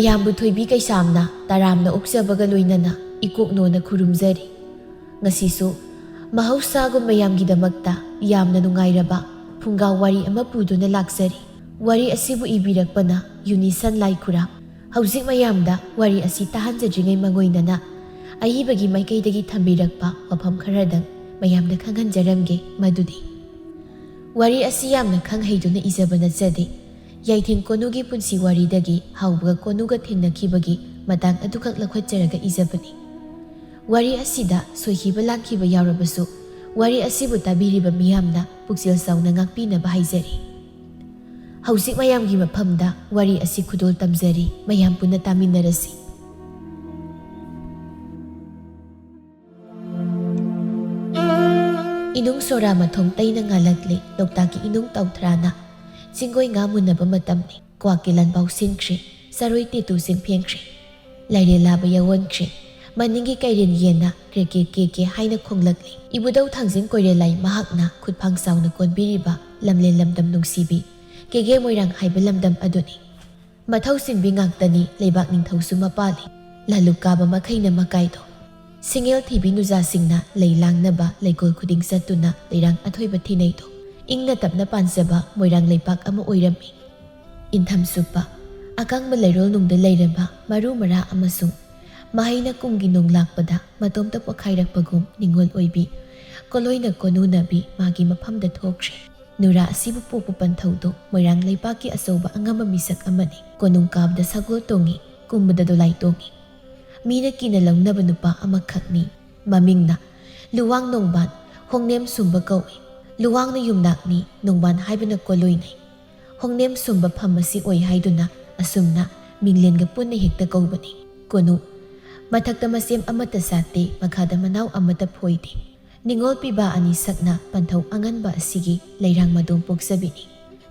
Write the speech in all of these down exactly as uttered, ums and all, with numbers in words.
ꯃꯌꯥꯝꯕꯨ ꯊꯣꯏꯕꯤ ꯀꯩꯁꯥꯝꯅ ꯇꯔꯥꯝꯅ ꯑꯣꯛꯆꯕꯒ ꯂꯣꯏꯅꯅ ꯏꯀꯣꯛꯅꯣꯅ ꯈꯨꯔꯨꯝꯖꯔꯤ꯫ ꯉꯁꯤꯁꯨ ꯃꯍꯧꯁꯥꯒꯨꯝ ꯃꯌꯥꯝꯒꯤꯗꯃꯛꯇ ꯌꯥꯝꯅ ꯅꯨꯡꯉꯥꯏꯔꯕ ꯐꯨꯡꯒꯥ ꯋꯥꯔꯤ ꯑꯃ ꯄꯨꯗꯨꯅ ꯂꯥꯛꯆꯔꯤ꯫ ꯋꯥꯔꯤ ꯑꯁꯤꯕꯨ ꯏꯕꯤꯔꯛꯄꯅ ꯌꯨꯅꯤꯁꯟ ꯂꯥꯏꯈꯨꯔꯥꯝ꯫ ꯍꯧꯖꯤꯛ ꯃꯌꯥꯝꯗ ꯋꯥꯔꯤ ꯑꯁꯤ ꯇꯥꯍꯟꯖꯗ꯭ꯔꯤꯉꯩ ꯃꯥꯡꯑꯣꯏꯅꯅ ꯑꯏꯕꯒꯤ ꯃꯥꯏꯀꯩꯗꯒꯤ ꯊꯝꯕꯤꯔꯛꯄ ꯋꯥꯐꯝ ꯈꯔꯗꯪ ꯃꯌꯥꯝꯗ ꯈꯪꯍꯟꯖꯔꯝꯒꯦ꯫ ꯃꯗꯨꯗꯤ, ꯋꯥꯔꯤ ꯑꯁꯤ ꯌꯥꯝꯅ ꯈꯪ ꯍꯩꯗꯨꯅ ꯏꯖꯕ ꯅꯠꯆꯗꯦ꯫ ꯌꯥꯏꯊꯦꯡ ꯀꯣꯅꯨꯒꯤ ꯄꯨꯟꯁꯤ ꯋꯥꯔꯤꯗꯒꯤ ꯍꯧꯕꯒ ꯀꯣꯅꯨꯒ ꯊꯦꯡꯅꯈꯤꯕꯒꯤ ꯃꯇꯥꯡ ꯑꯗꯨꯈꯛ ꯂꯧꯈꯠꯆꯔꯒ ꯏꯖꯕꯅꯤ꯫ ꯋꯥꯔꯤ ꯑꯁꯤꯗ ꯁꯣꯏꯈꯤꯕ ꯂꯥꯟꯈꯤꯕ ꯌꯥꯎꯔꯕꯁꯨ, ꯋꯥꯔꯤ ꯑꯁꯤꯕꯨ ꯇꯥꯕꯤꯔꯤꯕ ꯃꯤꯌꯥꯝꯅ ꯄꯨꯛꯆꯦꯜ ꯆꯥꯎꯅ ꯉꯥꯛꯄꯤꯅꯕ ꯍꯥꯏꯖꯔꯤ꯫ ꯍꯧꯖꯤꯛ ꯃꯌꯥꯝꯒꯤ ꯃꯐꯝꯗ ꯋꯥꯔꯤ ꯑꯁꯤ ꯈꯨꯗꯣꯜ ꯇꯝꯖꯔꯤ, ꯃꯌꯥꯝ ꯄꯨꯟꯅ ꯇꯥꯃꯤꯟꯅꯔꯁꯤ꯫ ꯏꯅꯨꯡ ꯁꯣꯔꯥ ꯃꯊꯣꯡ ꯇꯩꯅ ꯉꯥꯜꯂꯛꯂꯦ, ꯂꯣꯛꯇꯥꯛꯀꯤ ꯏꯅꯨꯡ ꯇꯧꯊ꯭ꯔꯥꯅ꯫ ꯆꯤꯡꯒꯣꯏ ꯉꯥ ꯃꯨꯟꯅꯕ ꯃꯇꯝꯅꯤ꯫ ꯀ꯭ꯋꯥꯛꯀꯤ ꯂꯥꯟꯕꯥꯎ ꯁꯤꯟꯈ꯭ꯔꯦ, ꯆꯔꯣꯏ ꯇꯦꯇꯨꯁꯤꯡ ꯐꯦꯡꯈ꯭ꯔꯦ꯫ ꯂꯥꯏꯔꯦꯜ ꯂꯥꯕ ꯌꯥꯑꯣꯟꯈ꯭ꯔꯦ꯫ ꯃꯅꯤꯡꯒꯤ ꯀꯩꯔꯦꯟ ꯌꯦꯟꯅ ꯀ꯭ꯔꯦ ꯀꯦ ꯀꯦ ꯀꯦ ꯍꯥꯏꯅ ꯈꯣꯡꯂꯛꯂꯤ꯫ ꯏꯕꯨꯙꯧ ꯊꯥꯡꯖꯤꯡ ꯀꯣꯏꯔꯦꯂꯥꯏ ꯃꯍꯥꯛꯅ ꯈꯨꯠꯐꯥꯡ ꯆꯥꯎꯅ ꯀꯣꯟꯕꯤꯔꯤꯕ ꯂꯝꯂꯦꯟ ꯂꯝꯗꯝ ꯅꯨꯡꯁꯤꯕꯤ ꯀꯦꯒꯦ ꯃꯣꯏꯔꯥꯡ ꯍꯥꯏꯕ ꯂꯝꯗꯝ ꯑꯗꯨꯅꯤ꯫ ꯃꯊꯧ ꯆꯤꯟꯕꯤ ꯉꯥꯛꯇꯅꯤ ꯂꯩꯕꯥꯛ ꯅꯤꯡꯊꯧꯁꯨ ꯃꯄꯥꯜꯂꯤ꯫ ꯂꯥꯂꯨꯛ ꯀꯥꯕ ꯃꯈꯩꯅ ꯃꯀꯥꯏꯗꯣ꯫ ꯁꯤꯡꯉꯦꯜ ꯊꯤꯕꯤ ꯅꯨꯖꯥꯁꯤꯡꯅ ꯂꯩ ꯂꯥꯡꯅꯕ ꯂꯩꯀꯣꯜ ꯈꯨꯗꯤꯡ ꯆꯠꯇꯨꯅ ꯂꯩꯔꯥꯡ ꯑꯊꯣꯏꯕ ꯊꯤꯅꯩꯗꯣ꯫ ꯏꯪꯅ ꯇꯞꯅ ꯄꯥꯟꯖꯕ ꯃꯣꯏꯔꯥꯡ ꯂꯩꯄꯥꯛ ꯑꯃ ꯑꯣꯏꯔꯝꯃꯤ꯫ ꯏꯟꯊꯝ ꯁꯨꯞꯄ, ꯑꯀꯪꯕ ꯂꯩꯔꯣꯜ ꯅꯨꯡꯗ ꯂꯩꯔꯕ ꯃꯔꯨ ꯃꯔꯥ ꯑꯃꯁꯨꯡ ꯃꯍꯩꯅ ꯀꯨꯝꯒꯤ ꯅꯣꯡ ꯂꯥꯛꯄꯗ ꯃꯇꯣꯝꯇ ꯄꯣꯛꯈꯥꯏꯔꯛꯄꯒꯨꯝ ꯅꯤꯡꯉꯣꯜ ꯑꯣꯏꯕꯤ ꯀꯣꯂꯣꯏꯅ ꯀꯣꯅꯨꯅꯕꯤ ꯃꯥꯒꯤ ꯃꯐꯝꯗ ꯊꯣꯛꯈ꯭ꯔꯦ꯫ ꯅꯨꯔꯥ ꯑꯁꯤꯕꯨ ꯄꯣꯛꯄ ꯄꯟꯊꯧꯗꯣ ꯃꯣꯏꯔꯥꯡ ꯂꯩꯄꯥꯛꯀꯤ ꯑꯆꯧꯕ ꯑꯉꯝꯕ ꯃꯤꯁꯛ ꯑꯃꯅꯤ꯫ ꯀꯣꯅꯨꯡ ꯀꯥꯕꯗ ꯁꯒꯣꯜ ꯇꯣꯡꯏ, ꯀꯨꯝꯕꯗ ꯗꯣꯂꯥꯏ ꯇꯣꯡꯏ꯫ ꯃꯤꯅ ꯀꯤꯅ ꯂꯧꯅꯕ ꯅꯨꯄꯥ ꯑꯃꯈꯛꯅꯤ꯫ ꯃꯃꯤꯡꯅ ꯂꯨꯋꯥꯡ ꯅꯣꯡꯕꯥꯟ, ꯍꯣꯡꯅꯦꯝ ꯁꯨꯝꯕ ꯀꯧꯏ꯫ ꯂꯨꯋꯥꯡꯅ ꯌꯨꯝꯅꯥꯛꯅꯤ, ꯅꯣꯡꯕꯥꯟ ꯍꯥꯏꯕꯅ ꯀꯣꯂꯣꯏꯅꯩ꯫ ꯍꯣꯡꯅꯦꯝ ꯁꯨꯝꯕ ꯐꯝ ꯑꯁꯤ ꯑꯣꯏ ꯍꯥꯏꯗꯨꯅ ꯑꯁꯨꯝꯅ ꯃꯤꯡꯂꯦꯟꯒ ꯄꯨꯟꯅ ꯍꯦꯛꯇ ꯀꯧꯕꯅꯤ꯫ ꯀꯣꯅꯨ꯫ ꯃꯊꯛꯇ ꯃꯁꯦꯝ ꯑꯃꯠꯇ ꯁꯥꯠꯇꯦ, ꯃꯈꯥꯗ ꯃꯅꯥꯎ ꯑꯃꯠꯇ ꯐꯣꯏꯗꯦ꯫ ꯅꯤꯡꯉꯣꯜ ꯄꯤꯕ ꯑꯅꯤꯁꯛꯅ ꯄꯟꯊꯧ ꯑꯉꯟꯕ ꯑꯁꯤꯒꯤ ꯂꯩꯔꯥꯡ ꯃꯗꯣꯝ ꯄꯣꯛꯆꯕꯤꯅꯤ꯫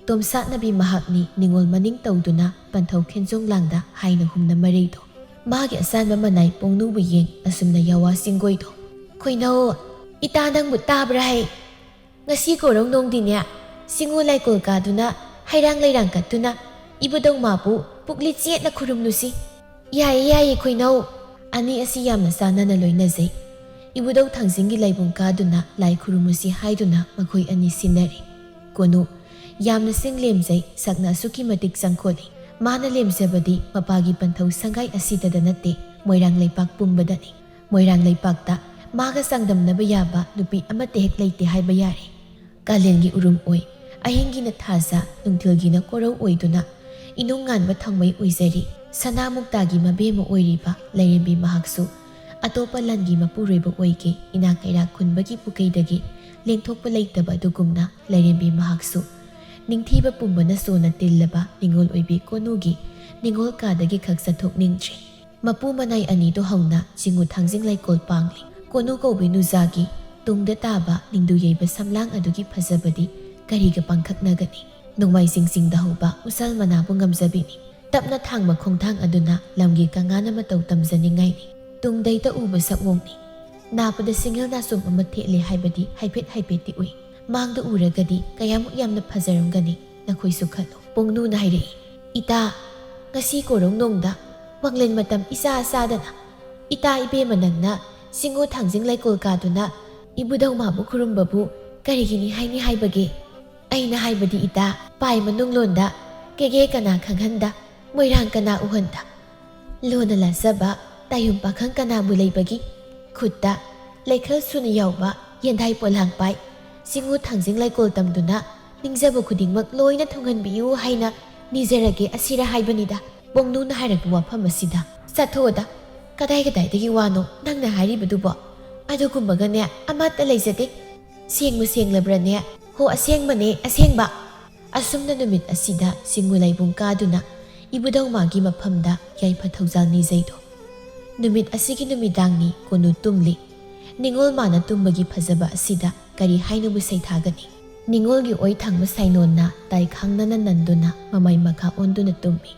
ꯇꯣꯝꯁꯥꯠꯅꯕꯤ ꯃꯍꯥꯛꯅꯤ ꯅꯤꯡꯉꯣꯜ ꯃꯅꯤꯡ ꯇꯧꯗꯨꯅ ꯄꯟꯊꯧ ꯈꯦꯟꯖꯣꯡ ꯂꯥꯡꯗ ꯍꯥꯏꯅ ꯍꯨꯝꯅ ꯃꯔꯩꯗꯣ꯫ ꯃꯥꯒꯤ ꯑꯆꯥꯟꯕ ꯃꯅꯥꯏ ꯄꯣꯡꯅꯨꯕꯨ ꯌꯦꯡ ꯑꯁꯨꯝꯅ ꯌꯥꯋꯥ ꯆꯤꯡꯒꯣꯏꯗꯣ꯫ ꯈꯣꯏꯅꯧ, ꯏꯇꯥ ꯅꯪꯕꯨ ꯇꯥꯕ꯭ꯔꯥ ꯍꯩ? ꯉꯁꯤ ꯀꯣꯔꯧ ꯅꯣꯡꯗꯤꯅꯦ, ꯆꯤꯡꯉꯨ ꯂꯥꯏꯀꯣꯜ ꯀꯥꯗꯨꯅ, ꯍꯩꯔꯥꯡ ꯂꯩꯔꯥꯡ ꯀꯠꯇꯨꯅ, ꯏꯕꯨꯙꯧ ꯃꯥꯕꯨ ꯄꯨꯛꯂꯤ ꯆꯦꯠꯅ ꯈꯨꯔꯨꯝꯂꯨꯁꯤ꯫ "ꯌꯥꯏꯌꯦ, ꯌꯥꯏꯌꯦ, ꯈꯣꯏꯅꯧ!" ꯑꯅꯤ ꯑꯁꯤ ꯌꯥꯝꯅ ꯆꯥꯟꯅꯅ ꯂꯣꯏꯅꯖꯩ꯫ ꯏꯕꯨꯙꯧ ꯊꯥꯡꯖꯤꯡꯒꯤ ꯂꯥꯏꯕꯨꯡ ꯀꯥꯗꯨꯅ ꯂꯥꯏ ꯈꯨꯔꯨꯝꯃꯨꯁꯤ ꯍꯥꯏꯗꯨꯅ ꯃꯈꯣꯏ ꯑꯅꯤ ꯁꯤꯟꯅꯔꯤ꯫ ꯀꯣꯅꯨ ꯌꯥꯝꯅ ꯆꯤꯡ ꯂꯦꯝꯖꯩ, ꯁꯛꯅ ꯑꯁꯨꯛꯀꯤ ꯃꯇꯤꯛ ꯆꯪꯈꯣꯜꯂꯤ꯫ ꯃꯥꯅ ꯂꯦꯝꯖꯕꯗꯤ ꯃꯄꯥꯒꯤ ꯄꯟꯊꯧ ꯁꯪꯒꯥꯏ ꯑꯁꯤꯗꯗ ꯅꯠꯇꯦ, ꯃꯣꯏꯔꯥꯡ ꯂꯩꯄꯥꯛ ꯄꯨꯝꯕꯗꯅꯤ꯫ ꯃꯣꯏꯔꯥꯡ ꯂꯩꯄꯥꯛꯇ ꯃꯥꯒ ꯆꯥꯡꯗꯝꯅꯕ ꯌꯥꯕ ꯅꯨꯄꯤ ꯑꯃꯠꯇ ꯍꯦꯛ ꯂꯩꯇꯦ ꯍꯥꯏꯕ ꯌꯥꯔꯦ꯫ ꯀꯥꯂꯦꯟꯒꯤ ꯎꯔꯨꯝ ꯑꯣꯏ, ꯑꯍꯤꯡꯒꯤꯅ ꯊꯥꯖ, ꯅꯨꯡꯊꯤꯜꯒꯤꯅ ꯀꯣꯔꯧ ꯑꯣꯏꯗꯨꯅ ꯏꯅꯨꯡ ꯉꯥꯟꯕ ꯊꯥꯎꯃꯩ ꯑꯣꯏꯖꯔꯤ꯫ ꯁꯅꯥ ꯃꯨꯛꯇꯥꯒꯤ ꯃꯕꯦꯝꯃ ꯑꯣꯏꯔꯤꯕ ꯂꯥꯏꯔꯦꯝꯕꯤ ꯃꯍꯥꯛꯁꯨ ꯑꯇꯣꯞꯄ ꯂꯟꯒꯤ ꯃꯄꯨꯔꯣꯏꯕ ꯑꯣꯏꯒꯦ, ꯏꯅꯥꯛ ꯀꯩꯔꯥꯛ ꯈꯨꯟꯕꯒꯤ ꯄꯨꯀꯩꯗꯒꯤ ꯂꯦꯡꯊꯣꯛꯄ ꯂꯩꯇꯕ ꯑꯗꯨꯒꯨꯝꯅ ꯂꯥꯏꯔꯦꯝꯕꯤ ꯃꯍꯥꯛꯁꯨ ꯅꯤꯡꯊꯤꯕ ꯄꯨꯝꯕꯅ ꯁꯣꯟꯅ ꯇꯤꯜꯂꯕ ꯅꯤꯉꯣꯜ ꯑꯣꯏꯕꯤ ꯀꯣꯅꯨꯒꯤ ꯅꯤꯉꯣꯜ ꯀꯥꯗꯒꯤ ꯈꯛ ꯆꯠꯊꯣꯛꯅꯤꯡꯗ꯭ꯔꯦ꯫ ꯃꯄꯨ ꯃꯅꯥꯏ ꯑꯅꯤꯗꯨ ꯍꯧꯅ ꯆꯤꯡꯉꯨ ꯊꯥꯡꯖꯤꯡ ꯂꯩꯀꯣꯜ ꯄꯥꯡꯂꯤ꯫ ꯀꯣꯅꯨ ꯀꯧꯕꯤ ꯅꯨꯖꯥꯒꯤ ꯇꯨꯡꯗ ꯇꯥꯕ ꯅꯤꯡꯗꯨ ꯌꯩꯕ ꯁꯝꯂꯥꯡ ꯑꯗꯨꯒꯤ ꯐꯖꯕꯗꯤ ꯀꯔꯤꯒ ꯄꯥꯡꯈꯛꯅꯒꯅꯤ? ꯅꯣꯡꯃꯥꯏꯖꯤꯡ ꯆꯤꯡꯗ ꯍꯧꯕ ꯎꯁꯜ ꯃꯅꯥꯕꯨ ꯉꯝꯖꯕꯤꯅꯤ꯫ ꯇꯞꯅ ꯊꯥꯡꯕ ꯈꯣꯡꯊꯥꯡ ꯑꯗꯨꯅ ꯂꯝꯒꯤ ꯀꯪꯉꯥꯅ ꯃꯇꯧ ꯇꯝꯖꯅꯤꯡꯉꯥꯏꯅꯤ꯫ ꯇꯨꯡꯗꯩꯗ ꯎꯕ ꯁꯛꯑꯣꯡꯅꯤ꯫ ꯅꯥꯄꯗ ꯁꯤꯡꯒꯤꯜ ꯅꯥꯆꯣꯝ ꯑꯃ ꯊꯦꯠꯂꯦ ꯍꯥꯏꯕꯗꯤ ꯍꯥꯏꯐꯦꯠ ꯍꯥꯏꯐꯦꯠꯇꯤ ꯎꯏ꯫ ꯃꯥꯡꯗ ꯎꯔꯒꯗꯤ ꯀꯌꯥꯃꯨꯛ ꯌꯥꯝꯅ ꯐꯖꯔꯝꯒꯅꯤ, ꯅꯈꯣꯏꯁꯨ ꯈꯜꯂꯨ꯫ ꯄꯣꯡꯅꯨꯅ ꯍꯥꯏꯔꯛꯏ, "ꯏꯇꯥ, ꯉꯁꯤ ꯀꯣꯔꯧ ꯅꯣꯡꯗ ꯋꯥꯡꯂꯦꯟ ꯃꯇꯝ ꯏꯆꯥ ꯆꯥꯗꯅ, ꯏꯇꯥ ꯏꯕꯦꯝꯃ ꯅꯪꯅ ꯆꯤꯡꯉꯨ ꯊꯥꯡꯖꯤꯡ ꯂꯩꯀꯣꯜ ꯀꯥꯗꯨꯅ ꯏꯕꯨꯙꯧ ꯃꯥꯕꯨ ꯈꯨꯔꯨꯝꯕꯕꯨ ꯀꯔꯤꯒꯤꯅꯤ ꯍꯥꯏꯅꯤ ꯍꯥꯏꯕꯒꯦ? ꯑꯩꯅ ꯍꯥꯏꯕꯗꯤ ꯏꯇꯥ, ꯄꯥꯏ ꯃꯅꯨꯡ ꯂꯣꯟꯗ ꯀꯦꯒꯦ ꯀꯅꯥ ꯈꯪꯍꯟꯗ, ꯃꯣꯏꯔꯥꯡ ꯀꯅꯥ ꯎꯍꯟꯗ, ꯂꯣꯟꯅ ꯂꯥꯟꯖꯕ ꯇꯥꯌꯨꯝ ꯄꯥꯈꯪ ꯀꯅꯥꯕꯨ ꯂꯩꯕꯒꯤ? ꯈꯨꯠꯇ ꯂꯩꯈꯜ ꯁꯨꯅ ꯌꯥꯎꯕ ꯌꯦꯟꯗꯥꯏ ꯄꯣꯂꯥꯡ ꯄꯥꯏ, ꯆꯤꯡꯉꯨ ꯊꯥꯡꯖꯤꯡ ꯂꯩꯀꯣꯜ ꯇꯝꯗꯨꯅ ꯅꯤꯡꯖꯕ ꯈꯨꯗꯤꯡꯃꯛ ꯂꯣꯏꯅ ꯊꯨꯡꯍꯟꯕꯤꯌꯨ ꯍꯥꯏꯅ ꯅꯤꯖꯔꯒꯦ ꯑꯁꯤꯔ ꯍꯥꯏꯕꯅꯤꯗ꯫" ꯄꯣꯡꯅꯨꯅ ꯍꯥꯏꯔꯛꯄ ꯋꯥꯐꯝ ꯑꯁꯤꯗ, "ꯆꯠꯊꯣꯛꯑꯣꯗ, ꯀꯗꯥꯏ ꯀꯗꯥꯏꯗꯒꯤ ꯋꯥꯅꯣ ꯅꯪꯅ ꯍꯥꯏꯔꯤꯕꯗꯨꯕꯣ? ꯑꯗꯨꯒꯨꯝꯕꯒꯅꯦ ꯑꯃꯠꯇ ꯂꯩꯖꯗꯦ꯫ ꯁꯦꯡꯕꯨ ꯁꯦꯡꯂꯕ꯭ꯔꯅꯦ? ꯍꯣ, ꯑꯁꯦꯡꯕꯅꯦ, ꯑꯁꯦꯡꯕ!" ꯑꯁꯨꯝꯅ ꯅꯨꯃꯤꯠ ꯑꯁꯤꯗ ꯆꯤꯡꯉꯨ ꯂꯥꯏꯕꯨꯡ ꯀꯥꯗꯨꯅ ꯏꯕꯨꯙꯧ ꯃꯥꯒꯤ ꯃꯐꯝꯗ ꯌꯥꯏꯐ ꯊꯧꯖꯥꯜ ꯅꯤꯖꯩꯗꯣ꯫ ꯅꯨꯃꯤꯠ ꯑꯁꯤꯒꯤ ꯅꯨꯃꯤꯗꯥꯡꯅꯤ꯫ ꯀꯣꯅꯨ ꯇꯨꯝꯂꯤ꯫ ꯅꯤꯉꯣꯜ ꯃꯥꯅ ꯇꯨꯝꯕꯒꯤ ꯐꯖꯕ ꯑꯁꯤꯗ ꯀꯔꯤ ꯍꯥꯏꯅꯕꯨ ꯁꯩꯊꯥꯒꯅꯤ? ꯅꯤꯉꯣꯜꯒꯤ ꯑꯣꯏ ꯊꯪꯕ ꯁꯥꯏꯅꯣꯟꯅ ꯇꯥꯏꯈꯥꯡꯅꯅ ꯅꯟꯗꯨꯅ ꯃꯃꯥꯏ ꯃꯈꯥ ꯑꯣꯟꯗꯨꯅ ꯇꯨꯝꯃꯤ꯫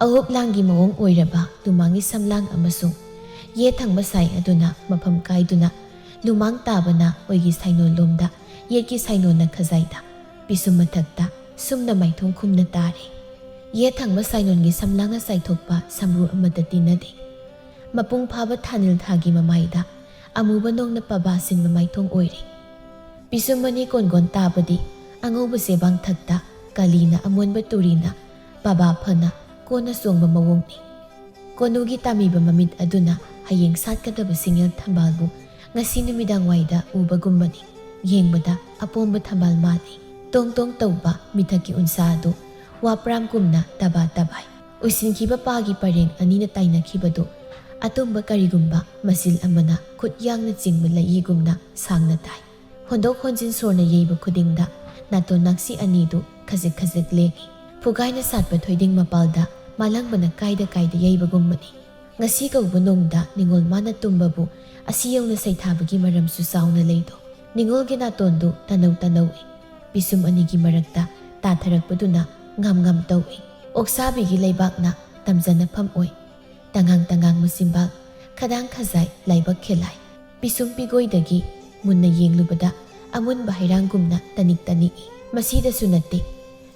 ꯑꯍꯨꯞ ꯂꯥꯡꯒꯤ ꯃꯑꯣꯡ ꯑꯣꯏꯔꯕ ꯂꯨꯃꯥꯡꯒꯤ ꯁꯝꯂꯥꯡ ꯑꯃꯁꯨꯡ ꯌꯦꯠ ꯊꯪꯕ ꯁꯥꯏ ꯑꯗꯨꯅ ꯃꯐꯝ ꯀꯥꯏꯗꯨꯅ ꯂꯨꯃꯥꯡ ꯇꯥꯕꯅ ꯑꯣꯏꯒꯤ ꯁꯥꯏꯅꯣꯟ ꯂꯣꯝꯗ, ꯌꯦꯠꯀꯤ ꯁꯥꯏꯅꯣꯟꯅ ꯈꯖꯥꯏꯗ, ꯄꯤꯁꯨꯝ ꯃꯊꯛꯇ ꯁꯨꯝꯅ ꯃꯥꯏꯊꯣꯡ ꯈꯨꯝꯅ ꯇꯥꯔꯤ꯫ ꯌꯦꯠ ꯊꯪꯕ ꯁꯥꯏꯅꯣꯟꯒꯤ ꯁꯝꯂꯥꯡꯅ ꯆꯥꯏꯊꯣꯛꯄ ꯁꯝꯕ꯭ꯔꯨ ꯑꯃꯗ ꯇꯤꯟꯅꯗꯦ꯫ ꯃꯄꯨꯡ ꯐꯥꯕ ꯊꯥꯅꯤꯜ ꯊꯥꯒꯤ ꯃꯃꯥꯏꯗ ꯑꯃꯨꯕ ꯅꯣꯡꯅ ꯄꯥꯕꯥ ꯁꯤꯟꯕ ꯃꯥꯏꯊꯣꯡ ꯑꯣꯏꯔꯤ꯫ ꯄꯤꯁꯨꯝ ꯑꯅꯤ ꯀꯣꯟꯒꯣꯟ ꯇꯥꯕꯗꯤ ꯑꯉꯧꯕ ꯆꯦꯕꯥꯡ ꯊꯛꯇ ꯀꯥꯂꯤꯅ ꯑꯃꯣꯟꯕ ꯇꯨꯔꯤꯅ ꯄꯥꯕꯥ ꯐꯅ ꯀꯣꯟꯅ ꯆꯣꯡꯕ ꯃꯑꯣꯡꯅꯤ꯫ ꯀꯣꯅꯨꯒꯤ ꯇꯥꯃꯤꯕ ꯃꯃꯤꯠ ꯑꯗꯨꯅ ꯍꯌꯦꯡ ꯁꯥꯠꯀꯗꯕ ꯁꯤꯡꯌꯦꯜ ꯊꯝꯕꯥꯜꯕꯨ ꯉꯁꯤ ꯅꯨꯃꯤꯗꯥꯡꯋꯥꯏꯗ ꯎꯕꯒꯨꯝꯕꯅꯤ꯫ ꯌꯦꯡꯕꯗ ꯑꯄꯣꯝꯕ ꯊꯝꯕꯥꯜ ꯃꯥꯜꯂꯤ꯫ ꯇꯣꯡ ꯇꯣꯡ ꯇꯧꯕ ꯃꯤꯊꯛꯀꯤ ꯎꯟꯁꯥ ꯑꯗꯨ ꯋꯥꯄ꯭ꯔꯥꯝꯒꯨꯝꯅ ꯇꯕꯥ ꯇꯕꯥꯏ꯫ ꯎꯏꯁꯤꯟꯈꯤꯕ ꯄꯥꯒꯤ ꯄꯔꯦꯡ ꯑꯅꯤꯅ ꯇꯥꯏꯅꯈꯤꯕꯗꯨ ꯑꯇꯨꯝꯕ ꯀꯔꯤꯒꯨꯝꯕ ꯃꯆꯤꯜ ꯑꯃꯅ ꯈꯨꯠ ꯌꯥꯡꯅ ꯆꯤꯡꯕ ꯂꯩꯏꯒꯨꯝꯅ ꯁꯥꯡꯅ ꯇꯥꯏ꯫ ꯍꯣꯟꯗꯣꯛ ꯍꯣꯟꯖꯤꯟ ꯁꯣꯔꯅ ꯌꯩꯕ ꯈꯨꯗꯤꯡꯗ ꯅꯥꯇꯣꯟ ꯅꯥꯛꯁꯤ ꯑꯅꯤꯗꯨ ꯈꯖꯤꯛ ꯈꯖꯤꯛ ꯂꯦꯡꯏ꯫ ꯐꯨꯒꯥꯏꯅ ꯁꯥꯠꯄ ꯊꯣꯏꯗꯤꯡ ꯃꯄꯥꯜꯗ ꯃꯥꯂꯪꯕꯅ ꯀꯥꯏꯗ ꯀꯥꯏꯗ ꯌꯩꯕꯒꯨꯝꯕꯅꯤ꯫ ꯉꯁꯤ ꯀꯧꯕ ꯅꯣꯡꯗ ꯅꯤꯉꯣꯜ ꯃꯥꯅ ꯇꯨꯝꯕꯕꯨ ꯑꯁꯤ ꯌꯧꯅ ꯁꯩꯊꯥꯕꯒꯤ ꯃꯔꯝꯁꯨ ꯆꯥꯎꯅ ꯂꯩꯗꯣ꯫ ꯅꯤꯉꯣꯜꯒꯤ ꯅꯥꯇꯣꯟꯗꯨ ꯇꯅꯧ ꯇꯅꯧꯏ꯫ ꯄꯤꯁꯨꯝ ꯑꯅꯤꯒꯤ ꯃꯔꯛꯇ ꯇꯥꯊꯔꯛꯄꯗꯨꯅ ꯉꯝ ꯉꯝ ꯇꯧꯏ꯫ ꯑꯣꯛꯁꯥꯕꯤꯒꯤ ꯂꯩꯕꯥꯛꯅ ꯇꯝꯖꯅꯐꯝ ꯑꯣꯏ꯫ ꯇꯉꯥꯡ ꯇꯉꯥꯡ ꯃꯆꯤꯟꯕꯥꯜ, ꯈꯗꯥꯡ ꯈꯖꯥꯏ, ꯂꯥꯏꯕꯛ ꯈꯦꯂꯥꯏ꯫ ꯄꯤꯁꯨꯝ ꯄꯤꯒꯣꯏꯗꯒꯤ ꯃꯨꯟꯅ ꯌꯦꯡꯂꯨꯕꯗ ꯑꯃꯨꯟꯕ ꯍꯩꯔꯥꯡꯒꯨꯝꯅ ꯇꯅꯤꯛ ꯇꯅꯤꯛꯏ꯫ ꯃꯁꯤꯗꯁꯨ ꯅꯠꯇꯦ,